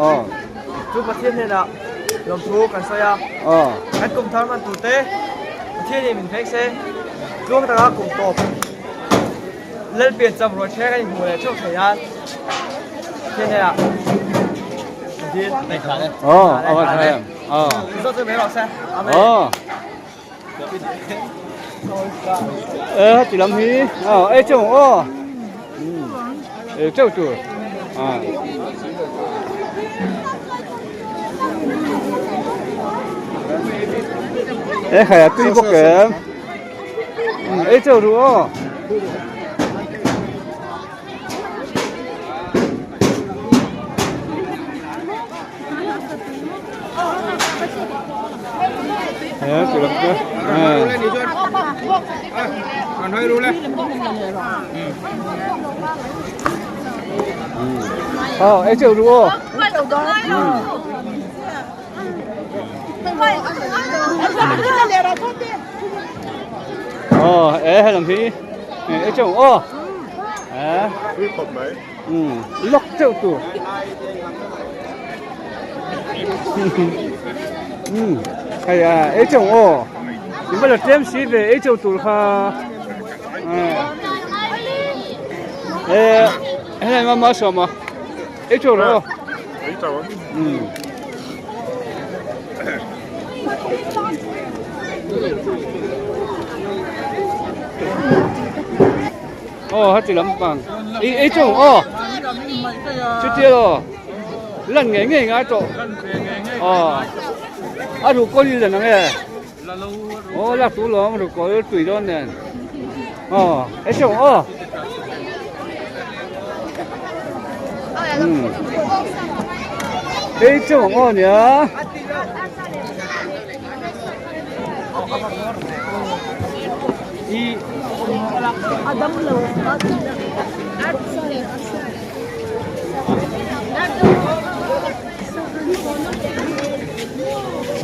Aw. Chu Pathian hnenah. Lawmthu kan sawi a, kan kum thar hman tur te Pathianin min veng se, tluang taka kum tawp Lalpian cham ruai thleng a inhmuh leh theuh thei nan Pathian hnenah ka dil. Mizo chu mai rawh se. Amen. Ê chị làm gì ờ ê chồng ô ê châu chùa à ê khai tuy bốc kém ê châu rùa Ờ, ấy chịu đúng không? Ờ, ấy hay làm gì? Ấy chịu ô. Ờ. Ừ, lóc chịu tủ. Ừ, hay à, ấy chịu ô. Nhưng mà là tem xí về ấy chịu tủ ha. Ờ. Ê, hay mà sao mà? Ấy chịu rồi. Ừ. Ồ, hết chỉ lắm bằng. Ý ý chung, ồ. Chút tiêu rồi. Lần nghe nghe ngay chỗ. Ồ. À đủ con đi lần nghe. Ồ, là tú lắm, đủ có tùy đó nè. Ồ, ý chung, ồ. Ừ. Ý chung, ồ nhá.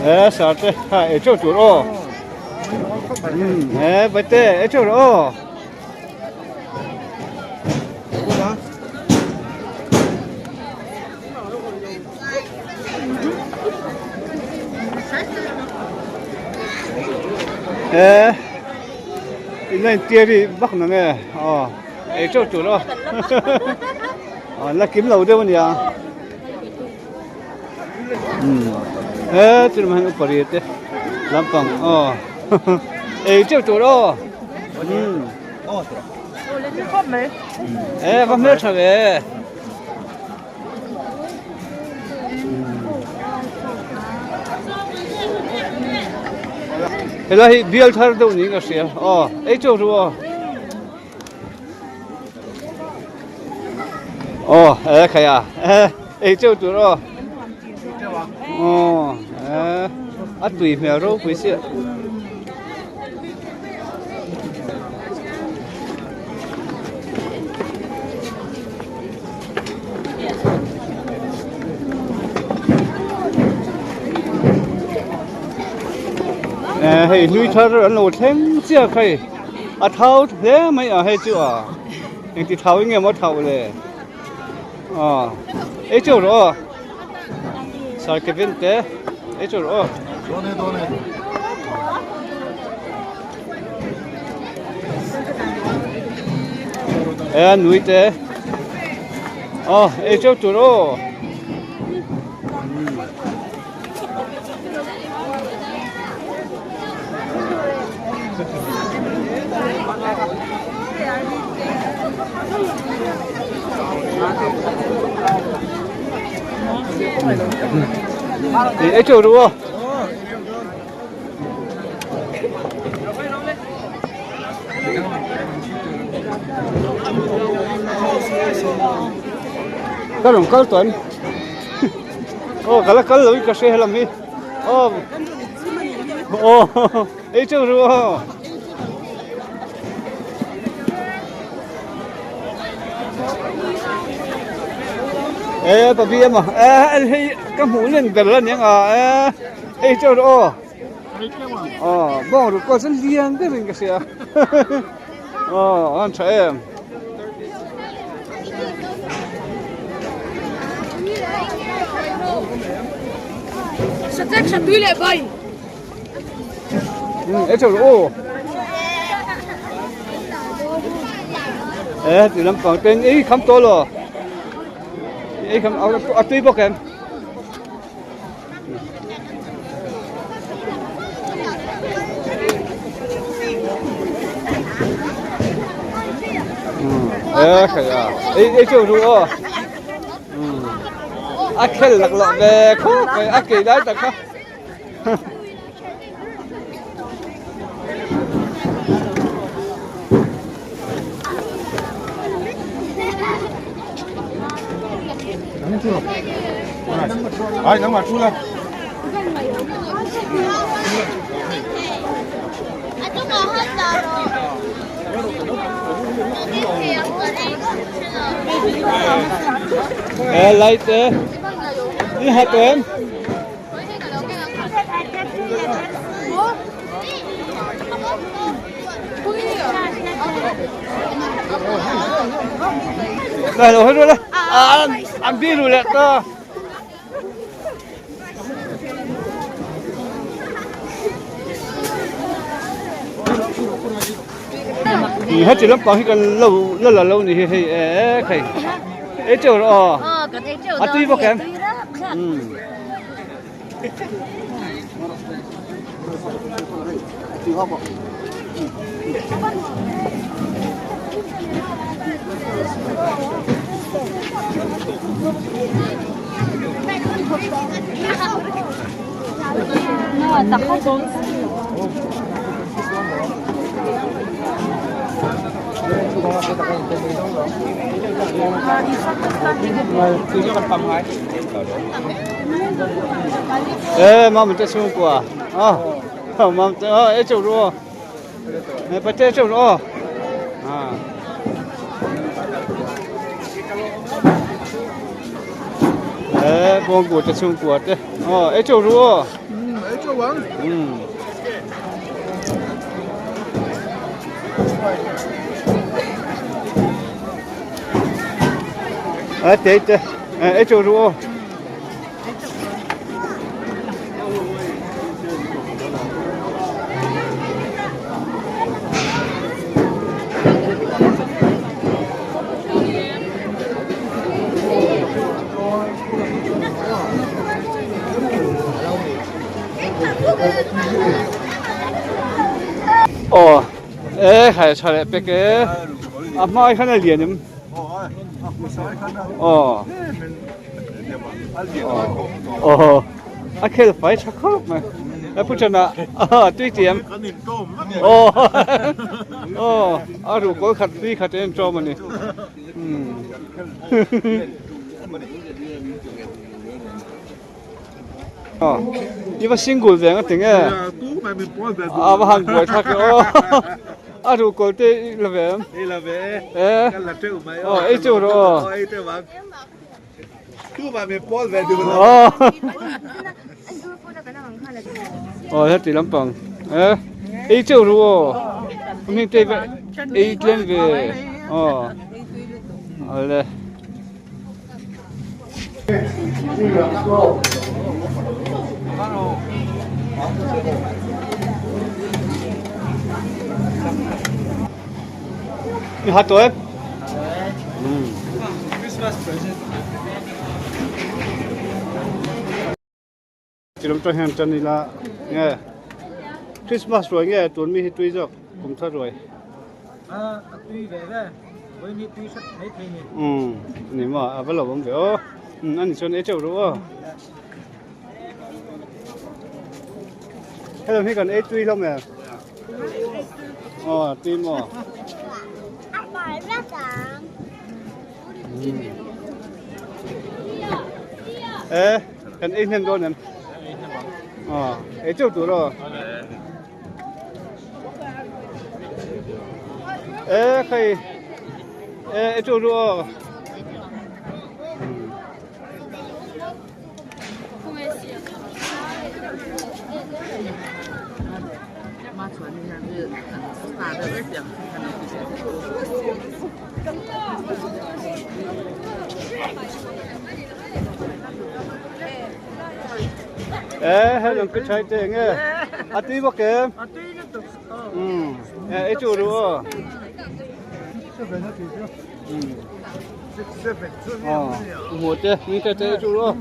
Ê, sao thế? Ê, chỗ chỗ rồi. Ừ, ê, vậy thế, ê, chỗ rồi. Ê, lên tia đi bắt nó nghe. Ờ, ê, chỗ chỗ rồi. Ờ, là kiếm lâu đâu nhỉ? Ừ. Ê, tụi mình cũng phải đi làm bằng. Ờ. Ê, chỗ chỗ rồi. Ừ. Ê, có mấy thằng ấy. Thế là biel thar đâu nhỉ cái xe. Ờ, ê chỗ rồi. Ờ, ê khai à. Ê, ê chỗ chỗ rồi. Ờ, ê, à tùy mèo rô quý xe. Hei lui thar an lo thleng chiah khai a thau hle mai a hei chu a eng ti thau nge maw thau le a ei chu rawh sir Kevin te ei chu rawh e nui te a ei chu tur aw. Ấy chỗ đúng không? Các đồng các tuấn. Ô, cái là cái lối cái xe làm gì? Ô, ô, ấy chỗ đúng không? Ê, bà bia mà, ê, hei, cái mũ lên bèn lên nhá, ê, ê chỗ đó, ờ, bông rồi có rất liền cái mình cái xe, ờ, ăn trái em. Ei teuh rawh aw. E ti lampang ten ei kham tawh lo. Ei kham a tui bawk em. Ê khởi à ấy ấy chiều ru ô a khel lạc lọ về khó cái a kỳ đấy tật khó 哎，能把出来。Ê, lấy thế. Đi hạt em. Đây rồi hết rồi đấy. À, ăn đi rồi lẹ ta. Hết chỉ lắm bằng cái lâu lâu là lâu này hay ê khỉ. Ê chiều rồi. À tuy bốc em. Ừ. Ê, mà mình chơi xuống qua. À, mà mình ê chiều rồi. Mẹ bắt chơi chiều rồi. À. Ê, bông của chơi xuống qua thế. Ờ, ê chiều rồi. Ê chiều vắng. Ừ. Ê, thế thế. Ê chiều rồi. Ồ, ê, hay sao lại bé cái, à mai khá là liền em. Ồ, ồ, à khi là phải chắc không mà, à phụ chân à, à tuy tiệm. Ồ, ồ, à rủ có khát tuy khát em cho mình đi. Ờ, nhưng mà single về cái tiếng ấy. À, mà Hàn Quốc thắc ô. À, rủ có tên là về. Là về. Ê. Là trêu mày. Ờ, ấy trêu rồi. Ấy trêu mà. Cứ mà mình bỏ về được rồi. Ờ, hết thì lắm bằng. Ê, ấy trêu rồi. Mình chơi về, ấy lên về. Ờ. Ờ đây. You hot dog? Christmas present. Chỉ làm cho hàng chân là nghe Christmas rồi nghe tuần mi tuy rồi cũng thất rồi. À, tuy về về, với mi tuy sắp mấy thế nhỉ? Ừ, nè mà à bắt đầu bấm về. Ừ, anh cho nên chịu rồi. Hello, khi còn ít tuy không nè? Ờ, tuy mà. Ê, còn ít thêm đôi nè. Ờ, ít chịu đủ rồi. Ê, khi, ê, ít chịu rồi. E he lam pi thai te nge a tui bawk em um e ei chu ru aw um aw hmu te ni te te ei chu ru aw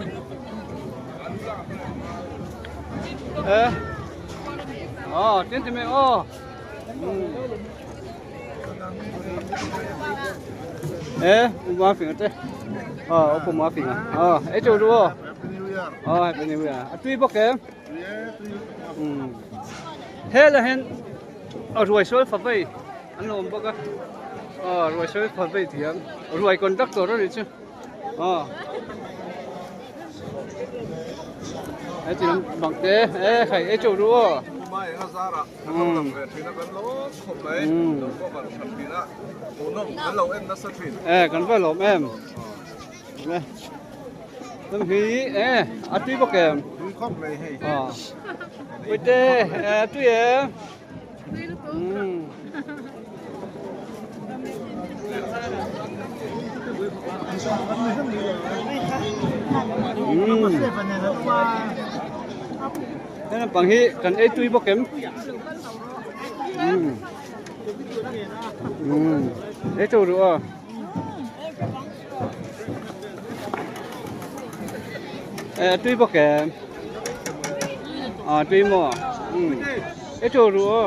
e aw tin ti me aw e u ma fing te aw u ma fing aw ei chu ru aw aw happy new year a tui bawk em um he la hen a ruai sawl fa vei an lo awm bawk a aw ruai sawl fa vei thiam ruai conductor a nih chu aw he ti lam bang te e khai ei chu ru aw E kan va lawm em Lâm hi e a tui bawk em Ui te e tui em He lampang hi kan ei tui bawk em ei teuh duh a e tui bawk em a tui maw ei teuh duh a.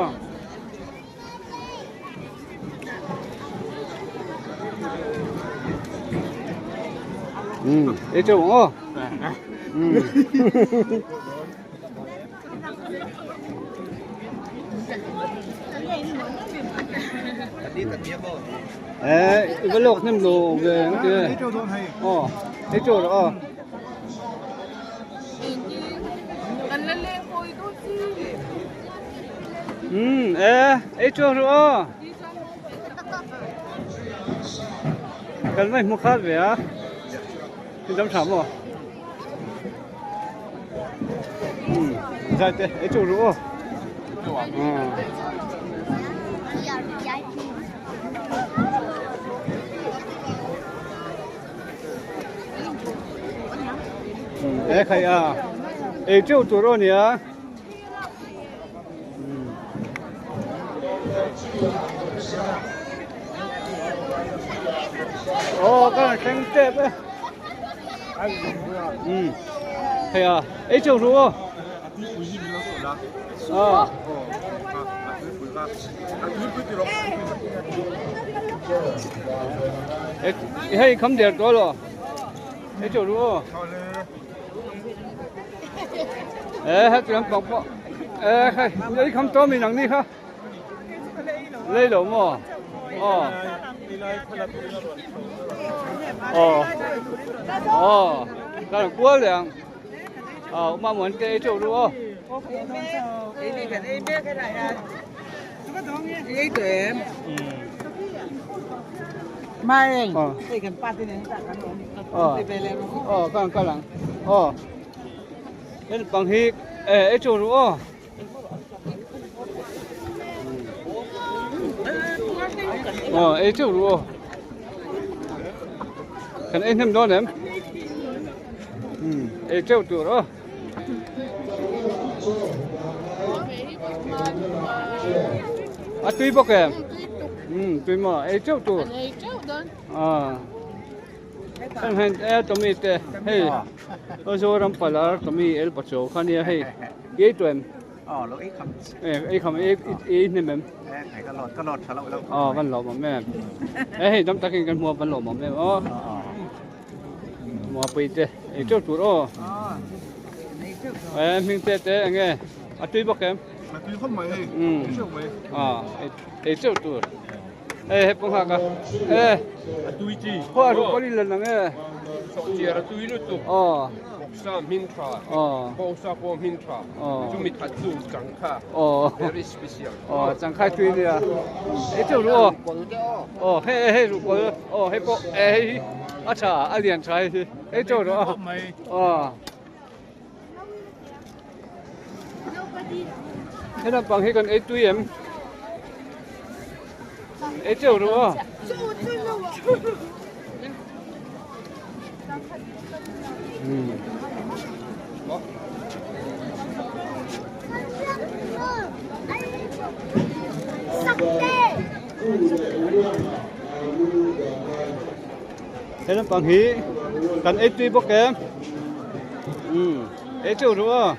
Ei teuh ang aw. Ê, i va lawk hnem lo ve ang ti e. Aw, ei teuh rawh aw. Umm, e, ei teuh rawh aw. Kan va hmu khat ve a. Tin dam tha maw? Zai te, ei teuh rawh aw. E khai a. Ei teuh tur aw nia. Aw ka rawn thleng tep e. Um hei a ei chauh ru aw. Aw. Hei kham der tawh lo. Ei chauh ru aw. Ê hết rồi bọc bọc ê khai lấy không cho mình làm đi ha lấy lẩu mà ờ ờ ờ cái là quá liền ờ mà muốn cái chỗ đúng không Mai ờ hei kan pa te nen kan awm ờ ờ cái cái lăng ờ Nên bằng hi ê ấy chỗ đúng không ờ ấy chỗ đúng không cái anh em đó em ừ ấy chỗ đó à tùy bốc em ừ tùy mà ấy chỗ tur à Heng hian e Tommy te hei Zoram palar Tommy el pachaw kha nia hei i ei tawh em? E ei kham ei ei hnem em? Aw van lawm awm em e hei dam takin kan hmu a van lawm awm em aw Muapui te ei teuh tur aw e hming te te enge a tui bawk em? Um ei teuh tur. Ê hep nghak a. Ê. A tui chi. Khaw a ruk pawh in lan ang e. Sawhchiar a tui lutuk. Aw. Bawksa hmin tha. Aw. Bawngsa pawh hmin tha. Aw. Chu mi that chu changkha. Aw. Very special. Aw changkha tui nia. Ê cheu ru aw. Aw hei hei ru kawl. Aw hei pawh e hei hi a tha a lian tha hei hi. Ê cheu ru aw. Aw. He lampang hi kan ei tui em? Ei teuh ru aw. He lampang hi kan ei tui bawk em umm ei teuh ru aw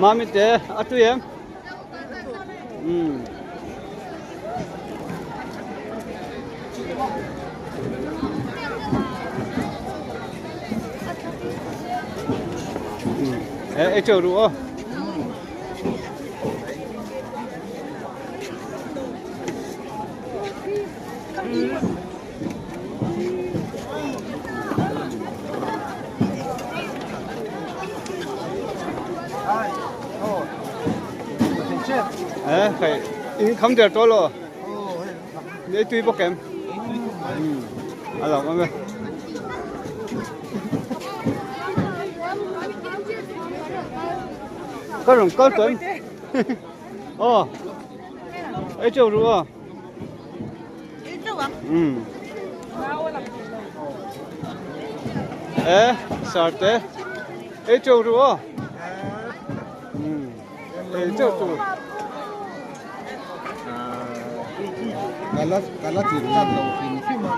mami te a tui em umm. Ei teuh ru aw. Hei in kham der tawh lo ei tui bawk em a lo awm e. Ka rawn kal tawh em aw ei teuh ru aw. E sar te ei teuh ru aw ei teuh tur kala kala tir tlat lo hrim hrim a.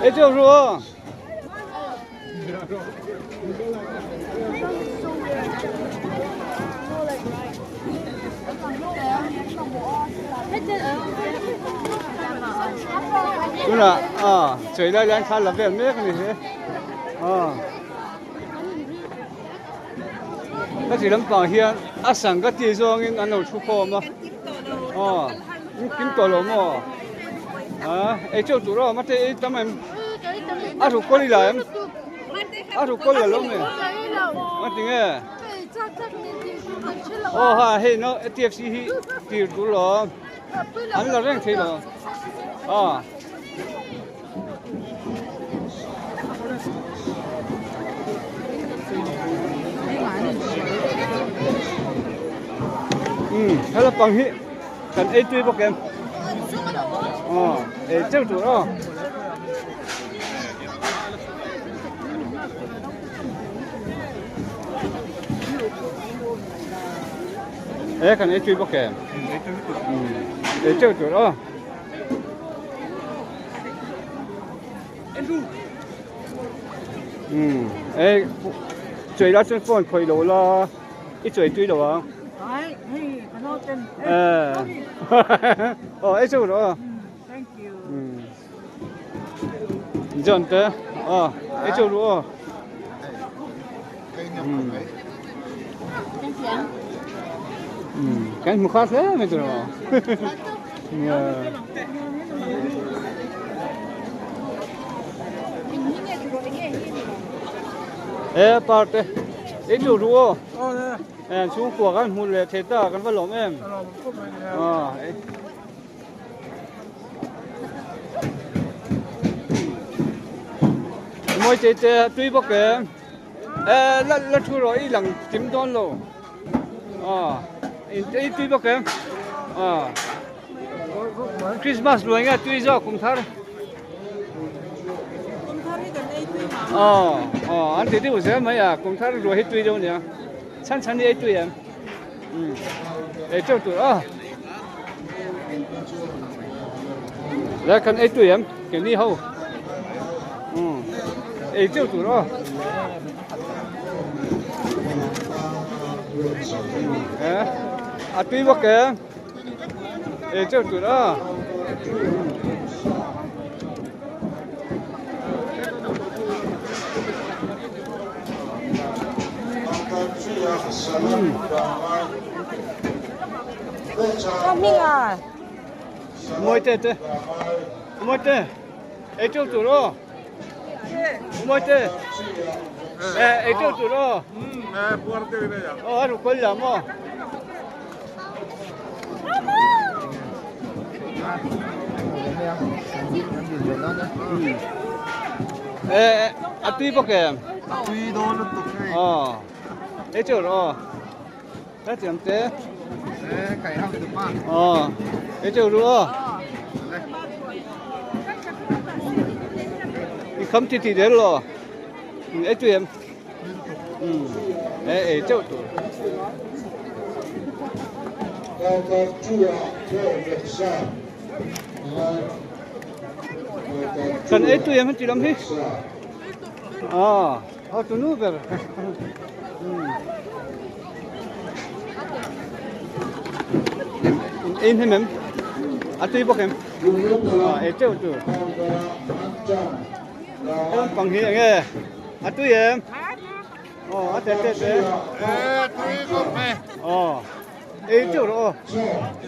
Ei teuh ru aw. Tunah ah chei lai lai thla la vel mek a ni hi ah ka ti lampang hian a sang ka ti zawngin an lo thu khawm a aw kim tawh lo maw ah ei teuh tur aw mate ei tam em. A ruk kawl i la em? A ruk kawl la lo nge? Nga ti nge? Aw ha hei no TFC hi tir tur lo. An la reng thei lo. Ah. Um, hela pang hi kan ei tui bawk em? Aw, ei teuh tur aw. E kan ei tui bawk em? Ei teuh tur aw. Um, ei chei la chuan phone khawih lo la. I chuai tui lo ang. Ai, hei, ka no ten. Eh. Oh, ei chu ro. Thank you. John te. Oh, ei chu ro. Kan hmu kha hle mai tur maw. Yeah. E parte. Ei chu ru aw. E chhungkua kan hmu leh thei ta kan va lawm em. A e. Mawi te te tui bawk em. E la la thu rawh i lang kim dawn lo. A in ei tui bawk em. A Christmas luai nge tui zawk kum thar. Aw aw an ti deuh zel mai a kum thar ruai hi tui deuh ania chhan chhan hi ei tui em um ei teuh tur a le kan ei tui em keini ho um ei teuh tur aw eh a tui bawk em ei teuh tur a. Mawi te te mawi te ei teuh tur aw mawi te ei teuh tur aw aw a ruk kawl lam aw. A tui bawk em? A tui dawn lutuk hei. Aw. Ei teuh rawh aw. Hetiang te. Aw ei teuh ru aw. I kham ti ti der lo. Ei tui em. Ei ei teuh tur. Kan ei tui em heti lam hi. Aw ho tu nu ber. Ei hnem em? A tui bawk em? Ei teuh tur. He lampang hi enge? A tui em? Aw a te te te. E tui khawp e. Aw ei teuh rawh aw.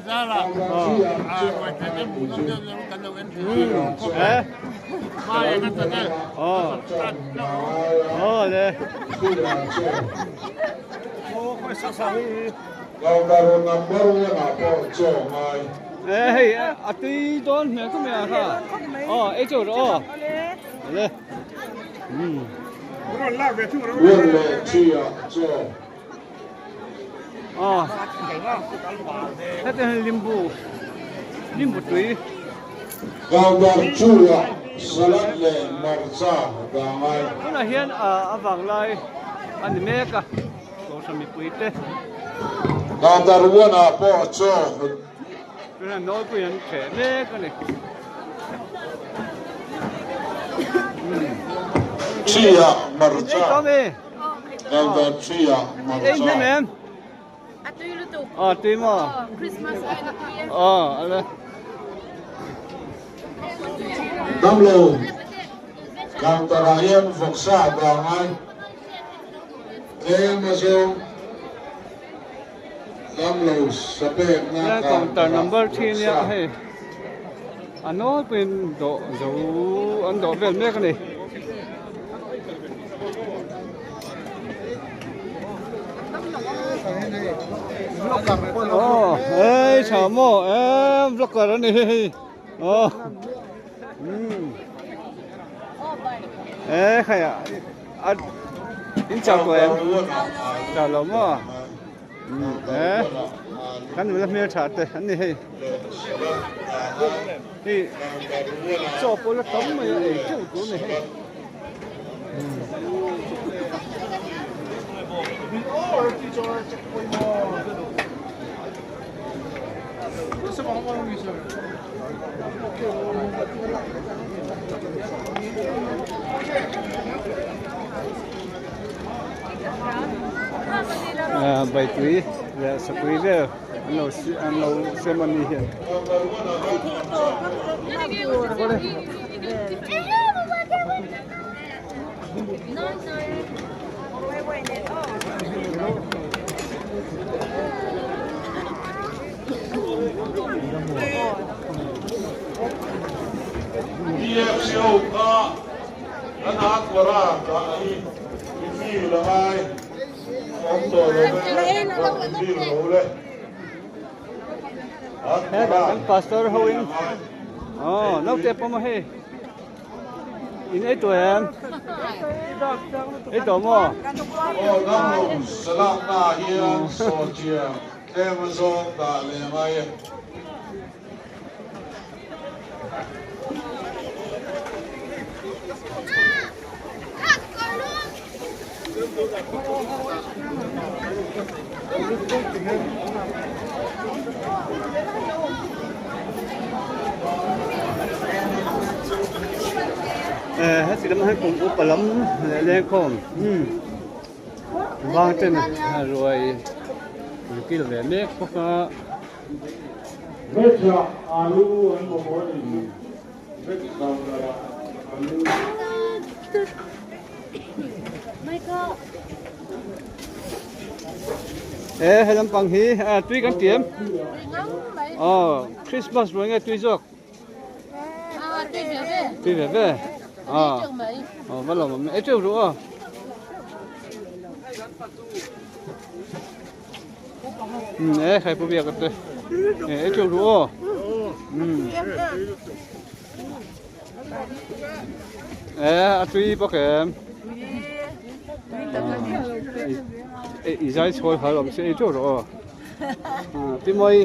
Zara. Aw. A ruai thei te hmuh nawm deuh deuh kan lo en thin. E. Ma eng a channel. Aw. Aw le. E hei a tui dawn hmel khawp mai a kha. Aw ei teuh rawh aw. Le. Aw. Heti hian limbu limbu tui. Tunah hian a vanglai a ni mek a kohhran mipui te. Tunah nawlpui an hreh mek a ni. Ei tawm e. Ei hnem em. A tui lutuk. A tui maw? Christmas aiin a tui e. Aw ale. Damlo counter ah hian vawksa dah ngai tlem a zawng damlo sa pekna counter number thi nia hei a nawlpuiin dawh zo an dawh vel mek a ni. Aw hei tha maw em vlogger a ni hei aw umm e khai a in chau tawh em chau lo maw e kan nula hmel tha te an ni hei hei chaw pawh la tam mai a ei teuh tur a ni hei. Baitui leh sapui vel an lo an lo siam a ni hian. PFCO kha an akawra dah hi i feel a ngai awm tawh lo e, rawn i feel lo le. Hetah kan pastor ho in aw naute pawh maw hei in ei tawh em ei tawh maw Aw damlo salakna ah hian sawlchiang tlem a zawng dah leh ngai e. Heti lamah hian kum upa lam leh lengkhawm vang ten ruai an kil ve mek bawk a. Veg ah alu an mamawh a nih chu. Veg counter ah alu. E he lampang hi tui kan ti em? Aw Christmas ruai nge tui zawk? Tui ve ve. Aw va lawm awm e teuh ru aw. E khai pu biak te e teuh ru aw. E a tui bawk em? I zai chhawl hal awm se ei teuh rawh aw. Pi Mawi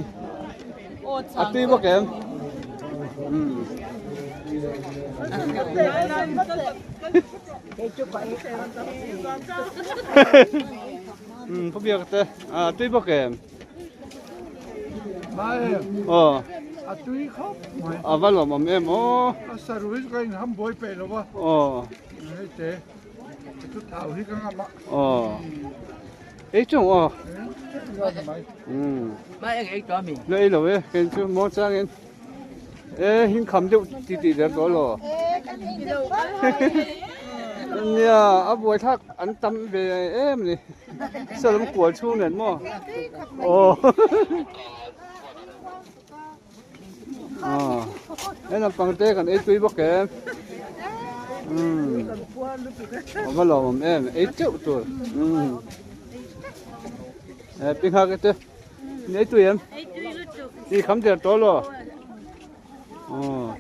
a tui bawk em? Pu Biak te a tui bawk em? Aw. A tui khawp mai. A va lawm awm em aw. A sarui ka inham buai peih lo va. Aw. Hei te. Chu thau hi ka ngam a. Aw. Ei chung aw. Mai eng ei tawh mi. La ei lo e, kei chu maw changin. E hin kham deuh ti ti der tawh lo. Nia a buai thlak an tam ve em ni. Salam kual chhung nen maw. Aw. Aw he naupang te kan ei tui bawk em umm a va lawmawm em ei teuh tur umm he pi nghak te in ei tui em i kham der tawh lo aw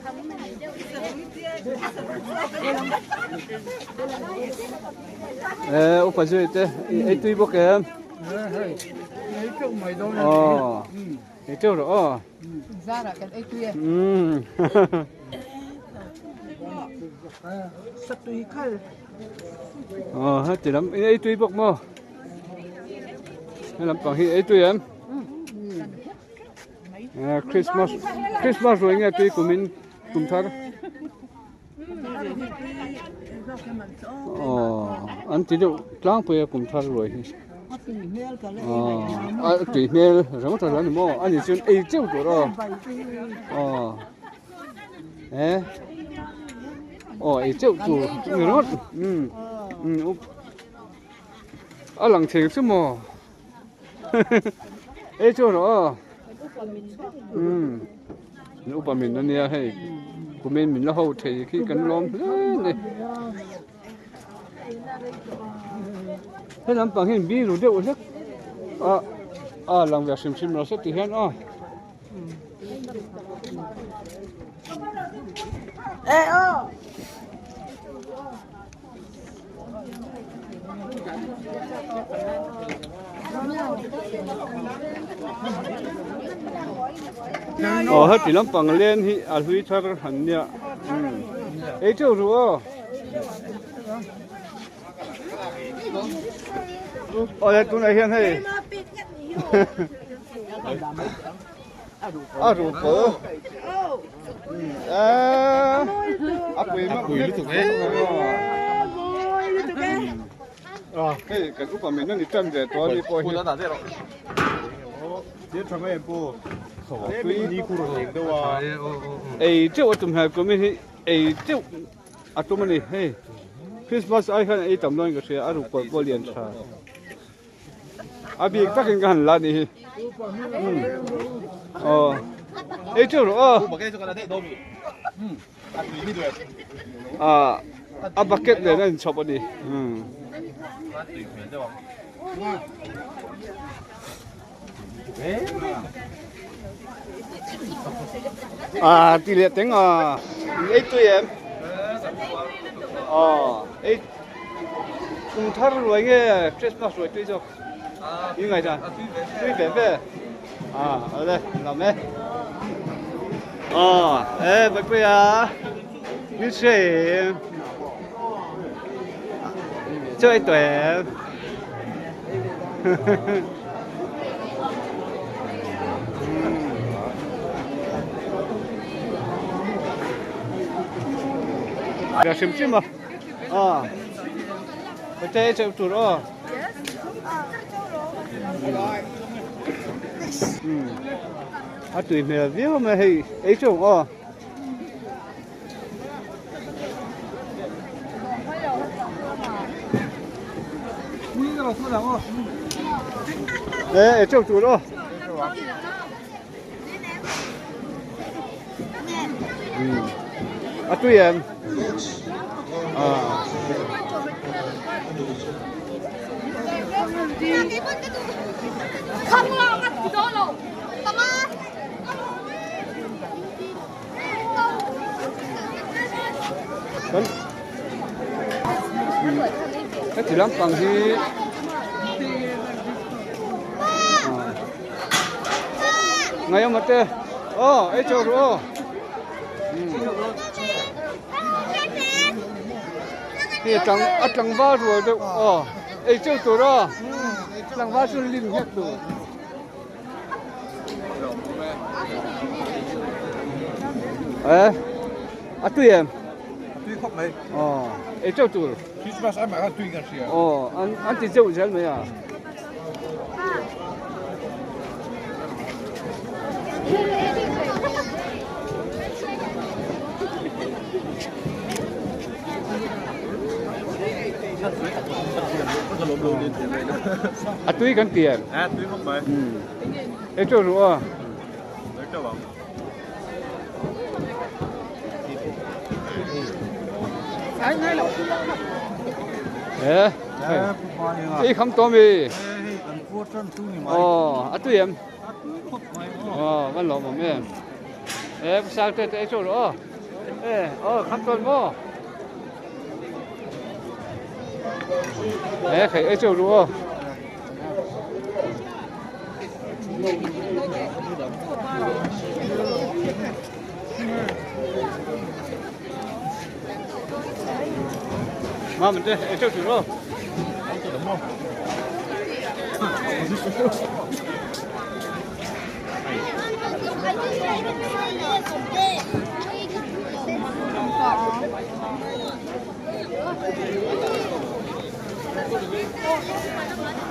e upa zui te i ei tui bawk em ei teuh mai dawn aw Ei teuh rawh aw. Zarah kan ei tui e. Umm. Satui khal. Aw heti lam in ei tui bawk maw? He lampang hi ei tui em? Christmas Christmas ruai nge tui kumin kum thar. Aw an ti deuh tlangpui a kum thar ruai hi. Aw a tui hmel ringawt a ni maw ani chuan ei teuh tur aw aw e aw ei teuh tur ni ringawt um um a lang thei chu maw ei teuh rawh aw um. Upa min ania hei kumin min la ho thei khi kan lawm hle a ni he lampang hian biru deuh hlek a a lang ve hrim hrim lo se ti hian aw. Aw heti lampang len hi a hlui thar han nia ei teuh ru aw awle tunah hian hei a ruh pawl a pui a pui lutuk e hei kan upa min ani tan ve tawh ani pawh hi ei teuh a tum hmel kum hi ei teuh a tum ani hei Christmas ai khan ei tam dawn ka hria a ruk pawh pawh lian tha. A bik takin ka han la ni hi. Aw. Ei teuh rawh aw. Ah, a bucket nen a inchhawp a ni. Ah, ti leh teng a. Ei tui em? Aw, ei Kum thar ruai nge Christmas ruai tui zawk i ngai dan tui ve ve a ale lam e a e bai pui a ni se chơi tuệ Ga sim sim a À, cái chế chịu chuột ó. A tui hmel viau mai hei ei teuh aw. Ê, ei teuh tur aw. A tui em? À. Heti lampang hi. Ngaihawm ate aw ei chauh ru aw. Hi tlang a tlangval rual deuh aw ei chauh tur aw tlangval chu lim nghet tur. Ê a tui em? A tui khawp mai. Aw ei chauh tur. Christmas ai mah khan tui kan hria. Aw an an ti chauh zel mai a. A tui kan ti em? A tui khawp mai. Ei teuh ru a. Ei teuh ang. Ê, ei kham tawh mi. Aw, a tui em? Aw, van lawm awm em. Ê, sang te te ei teuh ru aw. Ê, aw kham tawn maw? Ê, khai ei teuh ru aw. Mà mình đây, ei teuh ru aw.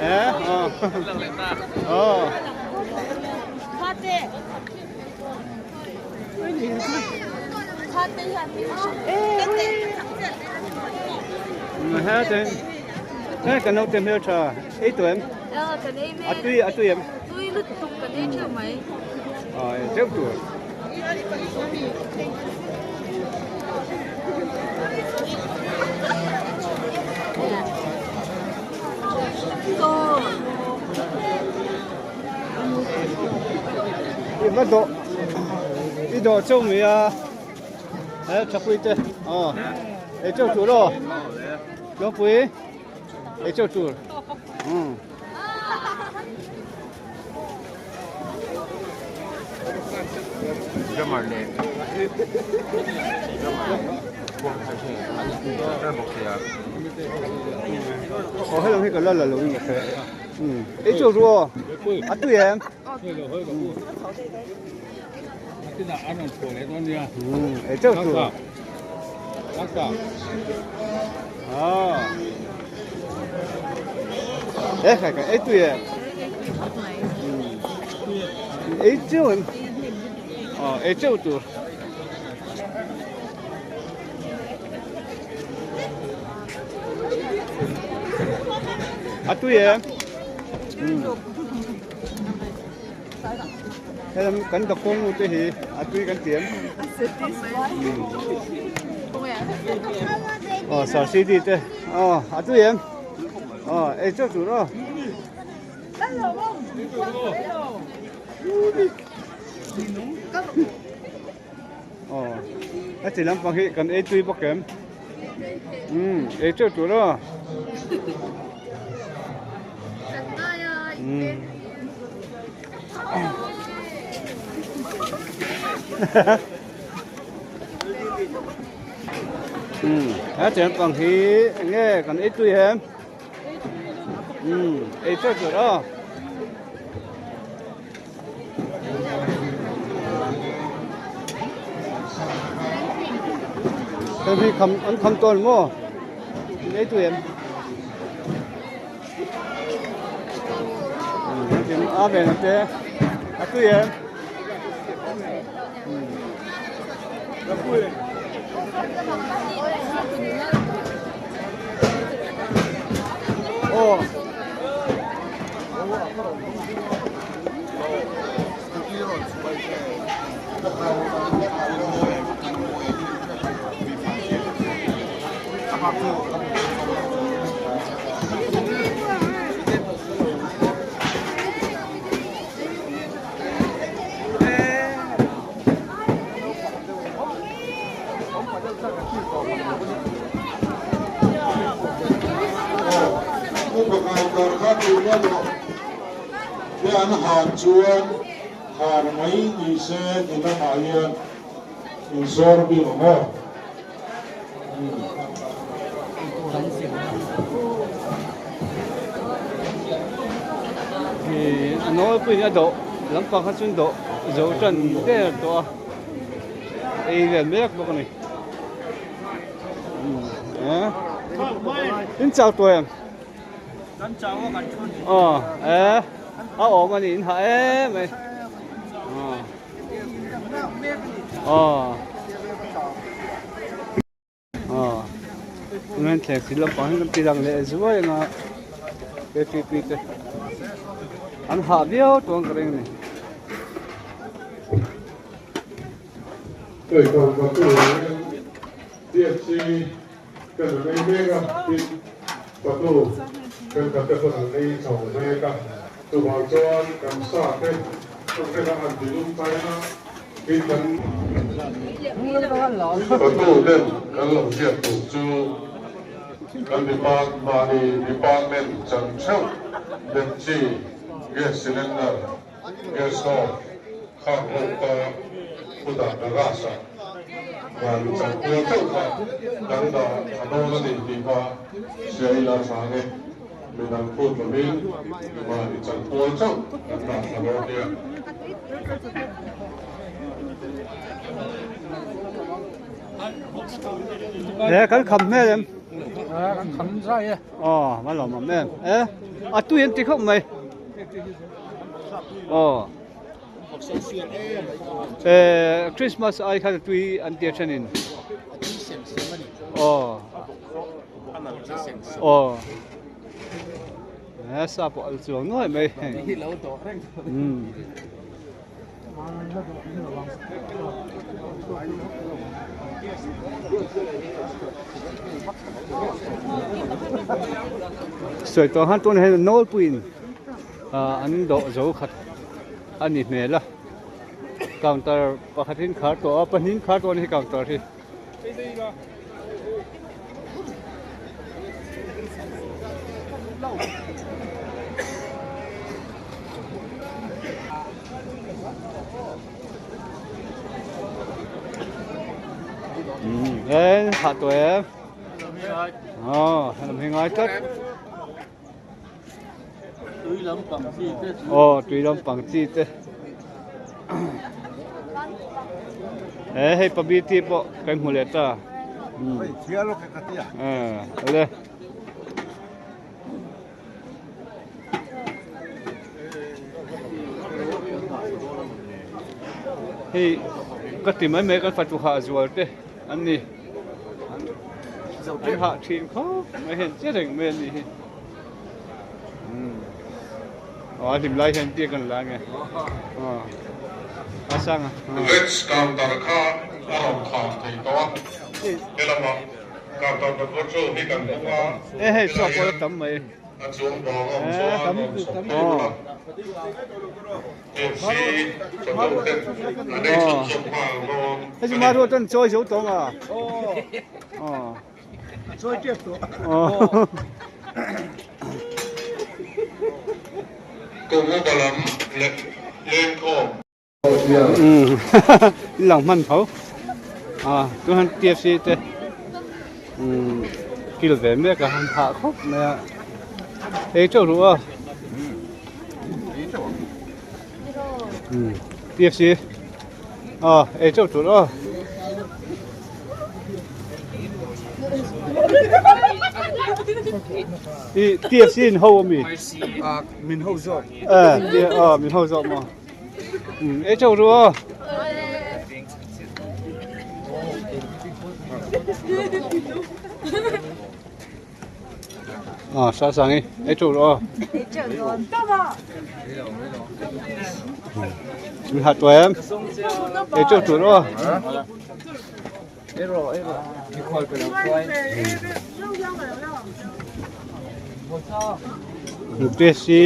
Ê, ờ. Ờ. He te he kan naute hmel tha ei tawh em? A tui a tui em? Tui lutuk kan ei theuh mai. Ờ theuh tur. I va dawh i dawh chauh mai a he thapui te aw ei chauh tur aw Lawngpui ei chauh tur umm. Drummer leh drummer leh bawk sia. Aw hello hi ka la la lo in ka hre. Umm ei chauh ru aw a tui em? Umm ei chauh tur. Aw e khai khai ei tui em? Umm ei chauh em? Aw ei chauh tur. A tui em? Helam kan doctor nu te hi a tui kan ti em? Aw sir CD te aw a tui em? Aw ei chauh tur aw. Aw heti lampang hi kan ei tui bawk em umm ei teuh tur aw umm umm heti lampang hi eng nge kan ei tui em umm ei teuh tur aw. Hei hi kham an kham tawn maw in ei tui em tin a ven te a tui em aw. Te an han chuan Khar mai ni se ti lamah hian inzawr bik ang aw. A nawlpuiin a dawh lampang kha chuan dawh zo tan der tawh a ei vel mek bawk a ni in chau tawh em aw e a awm a ni in hah em mai aw aw tunah thleng thil lampang hi kan ti lang leh zuai anga ktp te an hah viau tawng ka ring a ni. TFC kan an ei mek a, tin fatu thenkhat te pawn an ei chho mek a, chuvang chuan kan sa te an te kha han ti lum ta ila, tin kan fatu ten kan lo hriat tur chu kan depart mahni department chan theuh dekchi gas cylinder Gas stove khak ho kha khutah garage ah mahni chankual theuh kha kan dah tha dawn a ni tih kha hria ila tha nge midang phut lovin mahni chankual theuh kan dah tha dawn nia. He kan kham hmel em? Kan kham zai e. Aw, va lawm awm em. E, a tui an ti khawp mai. Aw. Eh, Christmas ai khan tui an tia thenin. Aw. Aw. Eh, sa pawh al chuang nuai mai. Hmm. Sawi tawh han tunah hian nawlpuiin an dawh zo khat a ni hmel a counter pakhatin khar tawh a pahnih khar tawh a ni hi counter hi. Ê, hạ tuổi em. Ờ, làm hình ai tất. Ờ, tùy lắm bằng chi thế. Ê, hei pabi ti pawh kan hmu leh ta. Ờ, le. Hei ka ti mai mai kan fatu hah zual te an ni. An hah thin khawp mai hian che reng mai an nih hi. Aw a hlim lai hian tia kan la nge. Aw a sang a. Veg counter kha a rawn khar thei tawh a, helamah counter number chu hi kan hmang a. E hei chhuak pawh la tam mai. A chuang vang a awm chuan a rawn chhawp thei bawk a. KFC chawhmeh ten an ei chhunzawm nghal dawn. Hei chu Maruat an chawi zo tawng a. Aw. Chawi tep tawh. Kawngawba lam leh lengkhawm. Lang hman tho. A chuan TFC te kil ve mek a han phah khawp mai a. Ei teuh ruh a. TFC a ei teuh tur aw. I TFC in ho ami? À, min ho zawk. Ờ, ờ, min ho zawk maw. Ei teuh ru aw. À, sa sang i, ei teuh ru aw. Min hat tuai em? Ei teuh tur aw. Te si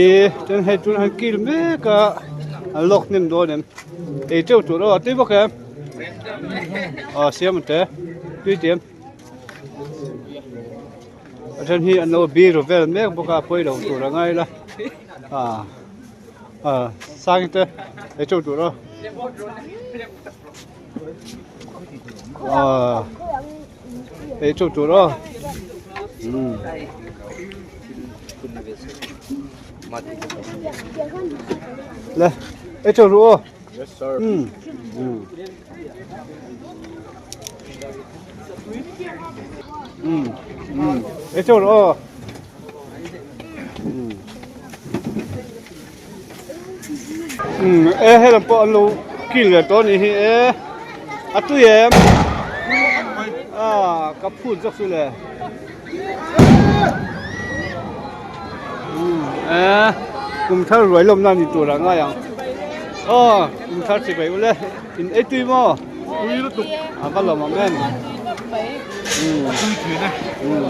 chuan hei tun han kil mek a an lawk hnem dawn em ei teuh tur aw a tui bawk em aw siam ang te tui ti em a then hi an lo biru vel mek bawk a pawi lo tur a ngai la ah. À sang te ei teuh tur aw à ei teuh tur aw umm le ei teuh ru aw Yes sir. Umm umm umm umm ei teuh ru aw umm e helam pawh an lo kil leh tawh a nih hi e a tui em a ka phut zawk chu le umm e kum thar ruai lawm na ni tur ah ngai ang aw kum thar chibai ule in ei tui maw Tui lutuk a va lawm ang em umm tui thin e umm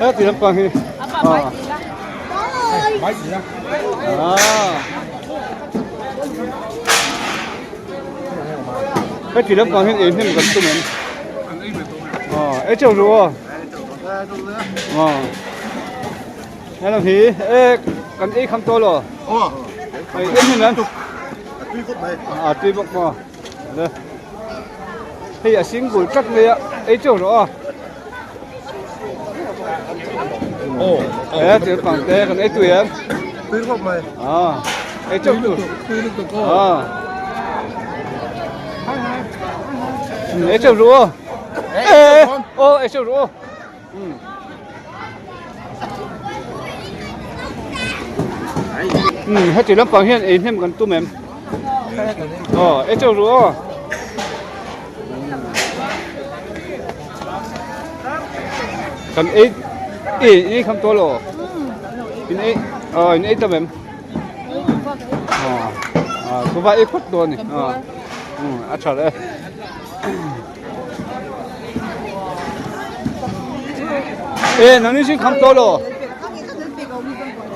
he ti lampang hi ah ah he ti lampang hian ei hnem kan tum em ah ei teuh ru aw ah Hello hi e kan ei kham tawh lo ei em hin an a tui bawk maw le hei a single tlat mai a ei teuh rawh a e thil pang te kan ei tui em tui khawp mai a ei teuh tu a ei teuh ru aw e aw ei teuh ru aw Umm heti lampang hian ei hnem kan tum em aw ei teuh ru aw kan ei ei ei kham tawh lo in ei aw in ei tam em aw ah chuva ei phawt dawn a ni a tha leh e. E nang ni sin kham to lo.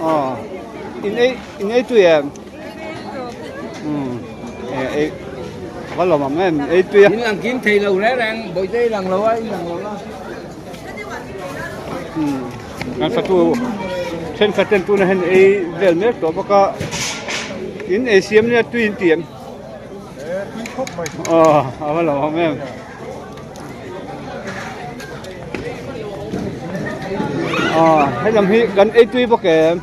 Ờ. In ei in ei tui em. Ừ. E ei va lo mam em ei tui. In lang kim thei lo re reng boi te lang lo ai lang lo la. Ừ. Kan fatu then khat ten tuna hen ei vel mek to baka in ei siam nia tui in ti em. Aw a va lo awm em aw helam hi kan ei tui bawk em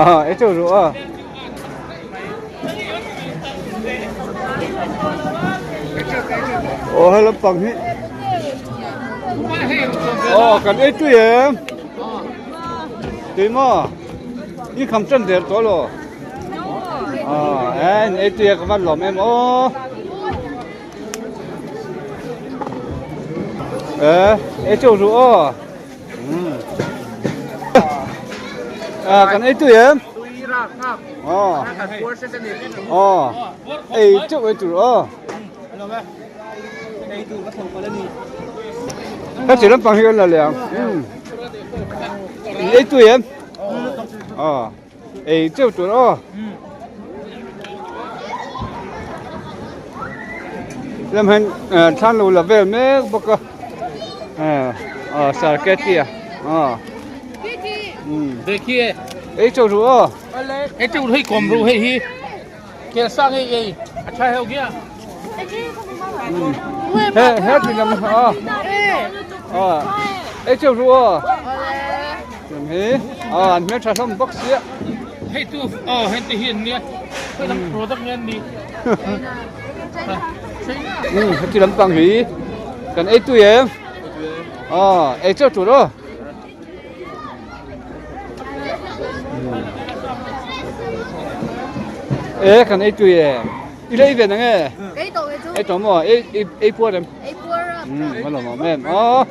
aw ei teuh ru a aw helam pang hi aw kan ei tui em tui maw i kham tan der tawh lo. Ờ, en ei tui ka van lawm em aw. Ờ, ei teuh ru aw. À, kan ei tui em. Ờ. Ờ. Ei teuh ei tur aw. Heti lampang hi kan la leh ang. Ei tui em. Ờ. Ei teuh tur aw. Lam hian thlan lo la vel mek bawk a aw sarketi a aw ei teuh ru aw. Ei teuh hei kawm ru hei hi kel sang hei ei a tha heuh gia. He he ti lam aw aw ei teuh ru aw. Lam hi aw an hmeltha hlawm bawk sia. Hei tu aw hei te hi an nia hei lam product nge an ni. Um heti lampang hi kan ei tui em aw ei teuh tur aw. E kan ei tui e i lei ve nang e Ei tawh e chu. Ei tawh maw ei ei puar em. Ei puar a. Um a lawm awm em aw.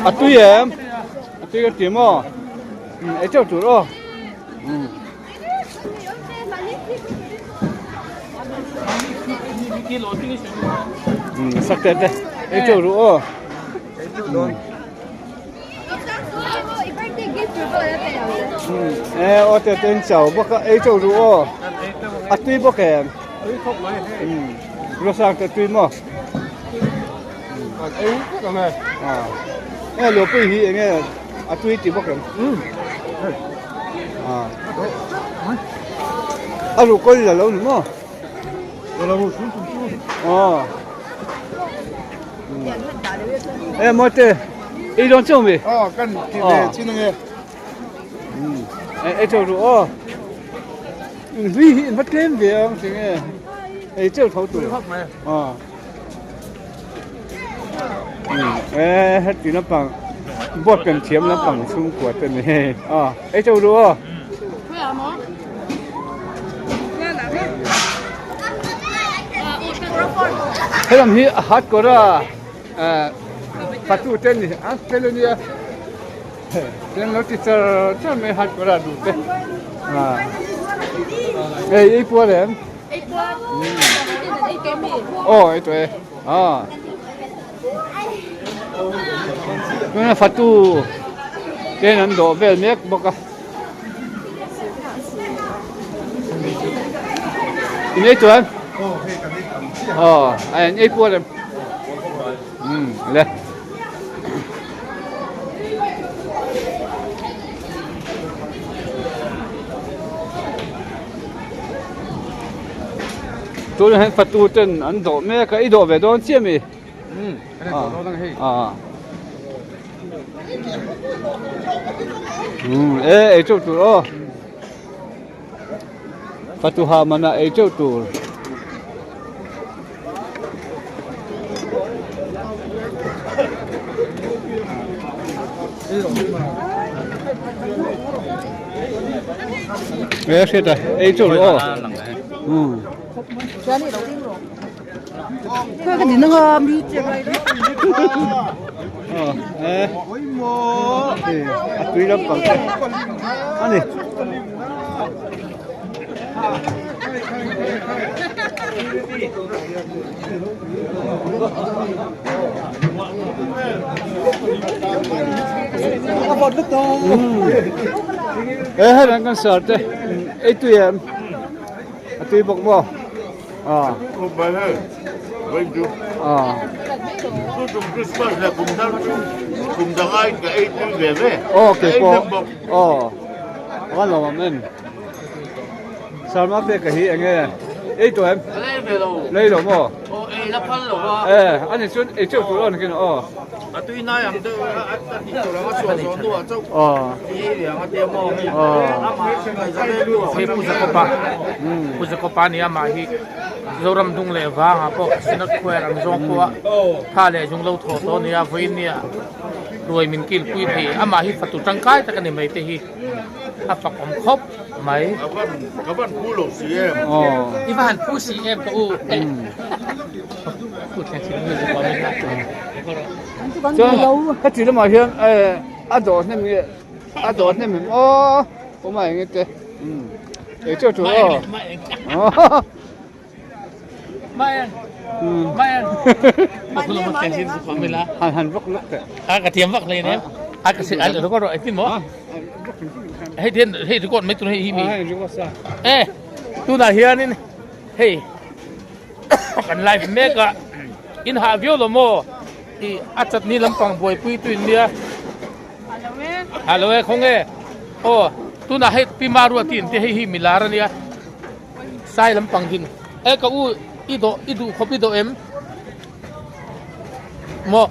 A tui em? A tui ka ti maw? Ei teuh tur aw. Sak te te. Ei teuh ru aw. E aw te te in chau bawk a ei teuh ru aw. A tui bawk em? Rosang te tui maw? Kan ei vek ang e. Aw. E luahpui hi enge a tui ti bawk em? Ah. A ruh kawl la lo ni maw? Aw. E mawte i dawn cheu mi? Aw kan ti ve chin ange. E e cheu ru aw. In hlui hi in va tlem ve ang ti nge. Ei cheu tho tur. Aw. E heti lampang board pen thiam lampang chhungkua te ni hei. Aw ei cheu ru aw. Helam hi a hat kawr a fatu te ni a fel a nia ten lo ti char char mai hat kawr a duh te ei ei puar em aw ei tawh e a tuna fatu ten an dawh vel mek bawk a. In ei chuan? Aw, an ei puar em? Um, le. Tunah hian fatu ten an dawh mek a, i dawh ve dawn chiah mi? Um, kan dawh dawn ang hei. Ah. Um, e ei teuh tur aw. Fatuha mana ei teuh tur. E hriat a ei teuh tur aw. Um. A tui lampang te a ni. E hei rang kan sar te ei tui em a tui bawk maw. Ah. Ah. Oh, ke po. Oh. Wan lo mam em. Sarma pe ka hi enge. Ei to em. Lei ve lo. Lei lo mo. Oh, ei la phal lo a. Eh, ani chun ei cheu tur on kin oh. A tui nai ang deuh a a a tih tur ang a chhuah zawh hnuah chauh Aw. i liang a tia maw hei Aw. amah ngaihzah em Hei Pu Jakopa Pu Jakopa a ni a mah hi Zoram dung leh vangah pawh Synod Choir ang zawng pawh a tha leh zung lo thawh tawh a ni a vawiin nia ruai min kilpui thei amah hi fatu tangkai tak a ni mai te hi a fak awm khawp mai. Ka van ka van phu lo si em. Aw. I va han phu si em ka u. Chuan heti lamah hian a dawh hnem nge a dawh hnem em aw awm a eng te ei teuh tur aw han han vak lawk teh a ka thiam vak hlei nem a ka a record rawh engtin maw hei hian hei record mai tur hei hi mi e tunah hianin hei Kan live mek a, in hah viau lo maw? I a chutney lampang buaipui tu in nia. Hah lo e, khaw nge? Aw, tunah hei Pi Maruati in te hei hi milar a nia. Sai lampang din. E ka u i dawh i duh khawp i dawh em? Maw?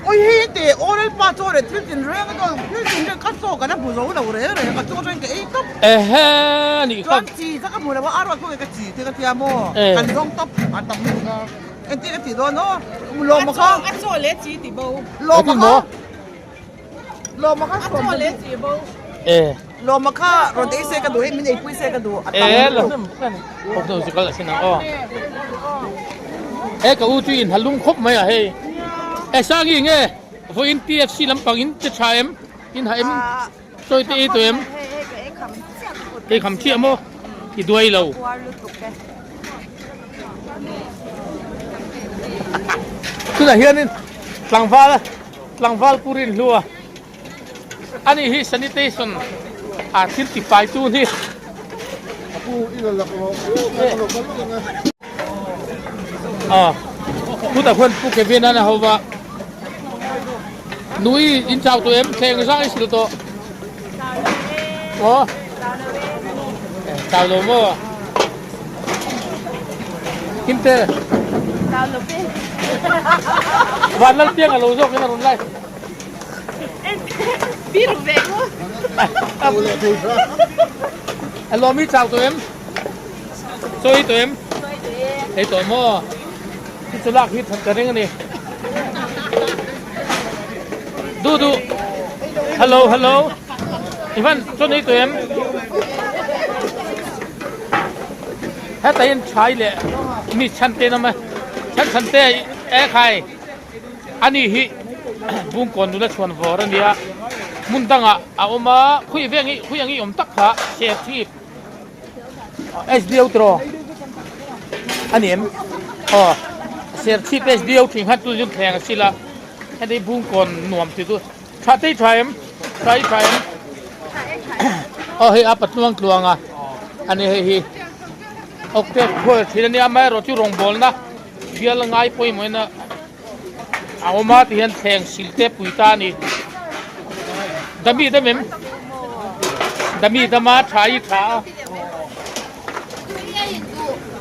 Oi hei te oral pa chaw leh thil tin reng a dawn thil tin reng ka chaw kan a hmu zo lo reng reng a chaw chuan ka ei tawp. Ehe anih kha. Chuan chi kha ka hmu lo a aruat pawh ka chi te ka tia maw kan zawng tawp a tam lutuk a engtin ka tih dawn aw lawm a kha. A chaw leh chi ti bo. Lawm a kha. Lawm a kha. A chaw leh chi bo. Eh. Lawm a kha rawn ei se ka duh hei min eipui se ka duh a tam lutuk. Eh la hnem kal a sin ang aw. Eh ka u chu in halum khawp mai a hei. Eh Sangi nge vawiin TFC lampang in che tha em? In ha em? Sawi te ei tawh em? Ei kham chiah maw? I duai lo. Tunah hianin tlangval tlangval Purin hlua Ani hi sanitation ah thil ti fai tu hi. Aw, tunah khuan Pu Kevin-a na ho va. Nui in chau tawh em? Thleng zang i sil tawh. Aw. Chau lo maw? Kimte. Chau lo ve. Van lal piang a lo zawk in a rawn lai. Bir ve mu. Hello mi chau tawh em? Chawi tawh em? Ei tawh maw? Chu chu lak hi that ka ring a ni. Du du. Hello hello. Ivan chaw nei tawh em? Heta hian thai leh mi chhan te an awm a. Chhan chhan te e khai. Ani hi Bungkawn nula chhuan vawr a nia. Hmun dangah a awm a, khawi veng hi khawi ang i awm tak kha Serchhip SDO tiraw a ni em? Aw Serchhip SDO thin khan tun chu thleng a sil a, heti Bungkawn nuam ti chu tha te i tha em? Tha i tha em? Aw hei a patluang tluang a ani hei hi Octave khual thin a nia amaherawhchu rawngbawlna Bial ngai pawimawhin a awm a tihian thleng sil te pui ta a ni. Dami dam em? Dami dam a tha i tha a.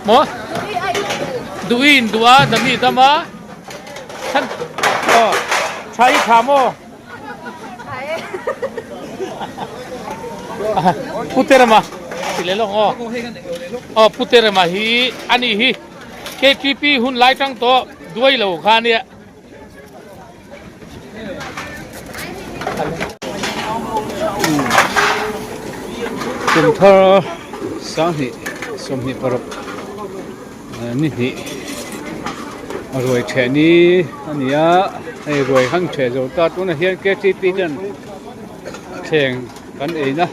Maw? Duh i induh a dami dam a. Than aw tha i tha maw? Pu Terema ti leh lawk aw. Aw Pu Terema hi ani hi. KTP hun lai tang tawh duai lo kha ania. Kum thar sanghnih 26 ni hnih a ruai theh ni a ni a hei ruai han theh zo ta tunah hian KTP ten thleng kan eina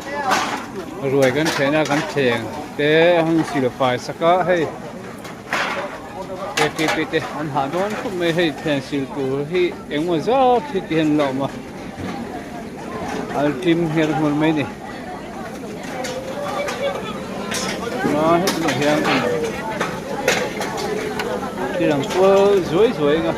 ruai kan thehna kan thleng te an sil fai sak a hei ktp te an hah dawn khawp mai hei thleng sil tur hi engemaw zat hi ti hian an la awm a an hlim hmel hmur mai a ni a heti hian thil ang kual zuai zuai ang a.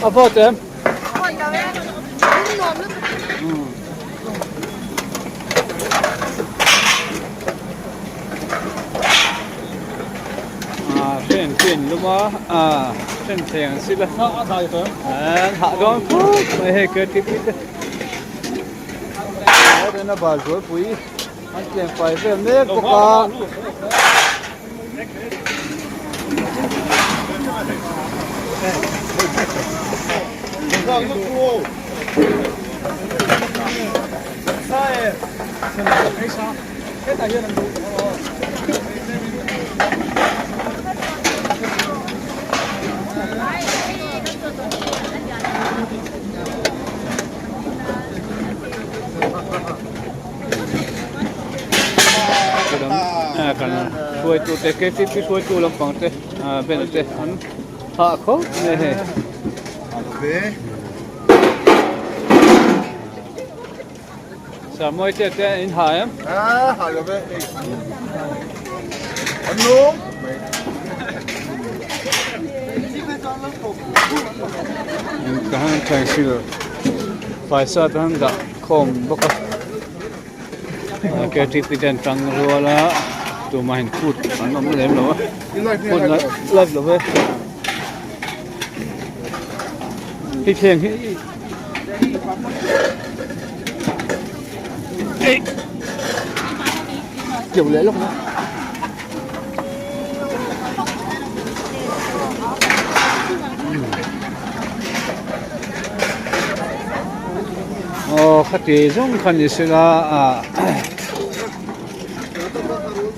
A vawt em? Hren khi an lum a hren thleng an sil a an hah dawn khawp mai hei ktp te a bal zualpui an tleng fai vel mek bawk a. Kan hruaitu te ktp hruaitu lampang te banner te an phah khawp mai hei. Samuai te te in ha em? Ha lo ve. An nung. Ka han thleng sil paisa te han dah khawm bawk a. Ktp te an tang rual a tumahin phut an awm lem lo a. Phut live lo ve. Hei thleng hi Ei Kiểu leh lawk na. Aw khati zawng kha ni sela ah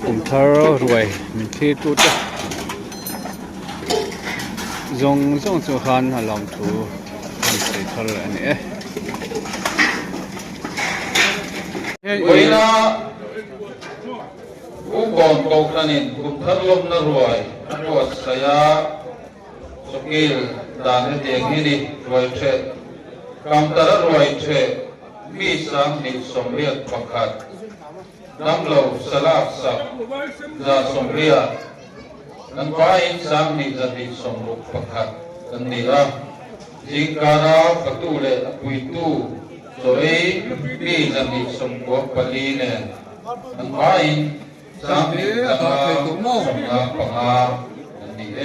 kum thar ruai min thlir tu te zawng zawng chu khan a lawm thu an sawi thar a ni e. Vawiina Bungkawn Kohhranin kum thar lawmna ruai a buatsaih a, chawkil dan hetiang hi ni, ruai ṭheh, counter a ruai ṭheh mi 2081, damlo salak sak 180, kan vaiin 2161 kan ni a. Zingkara fatu leh a puitu chaw ei mi 294 nen an vaiin 15,075 an ni e.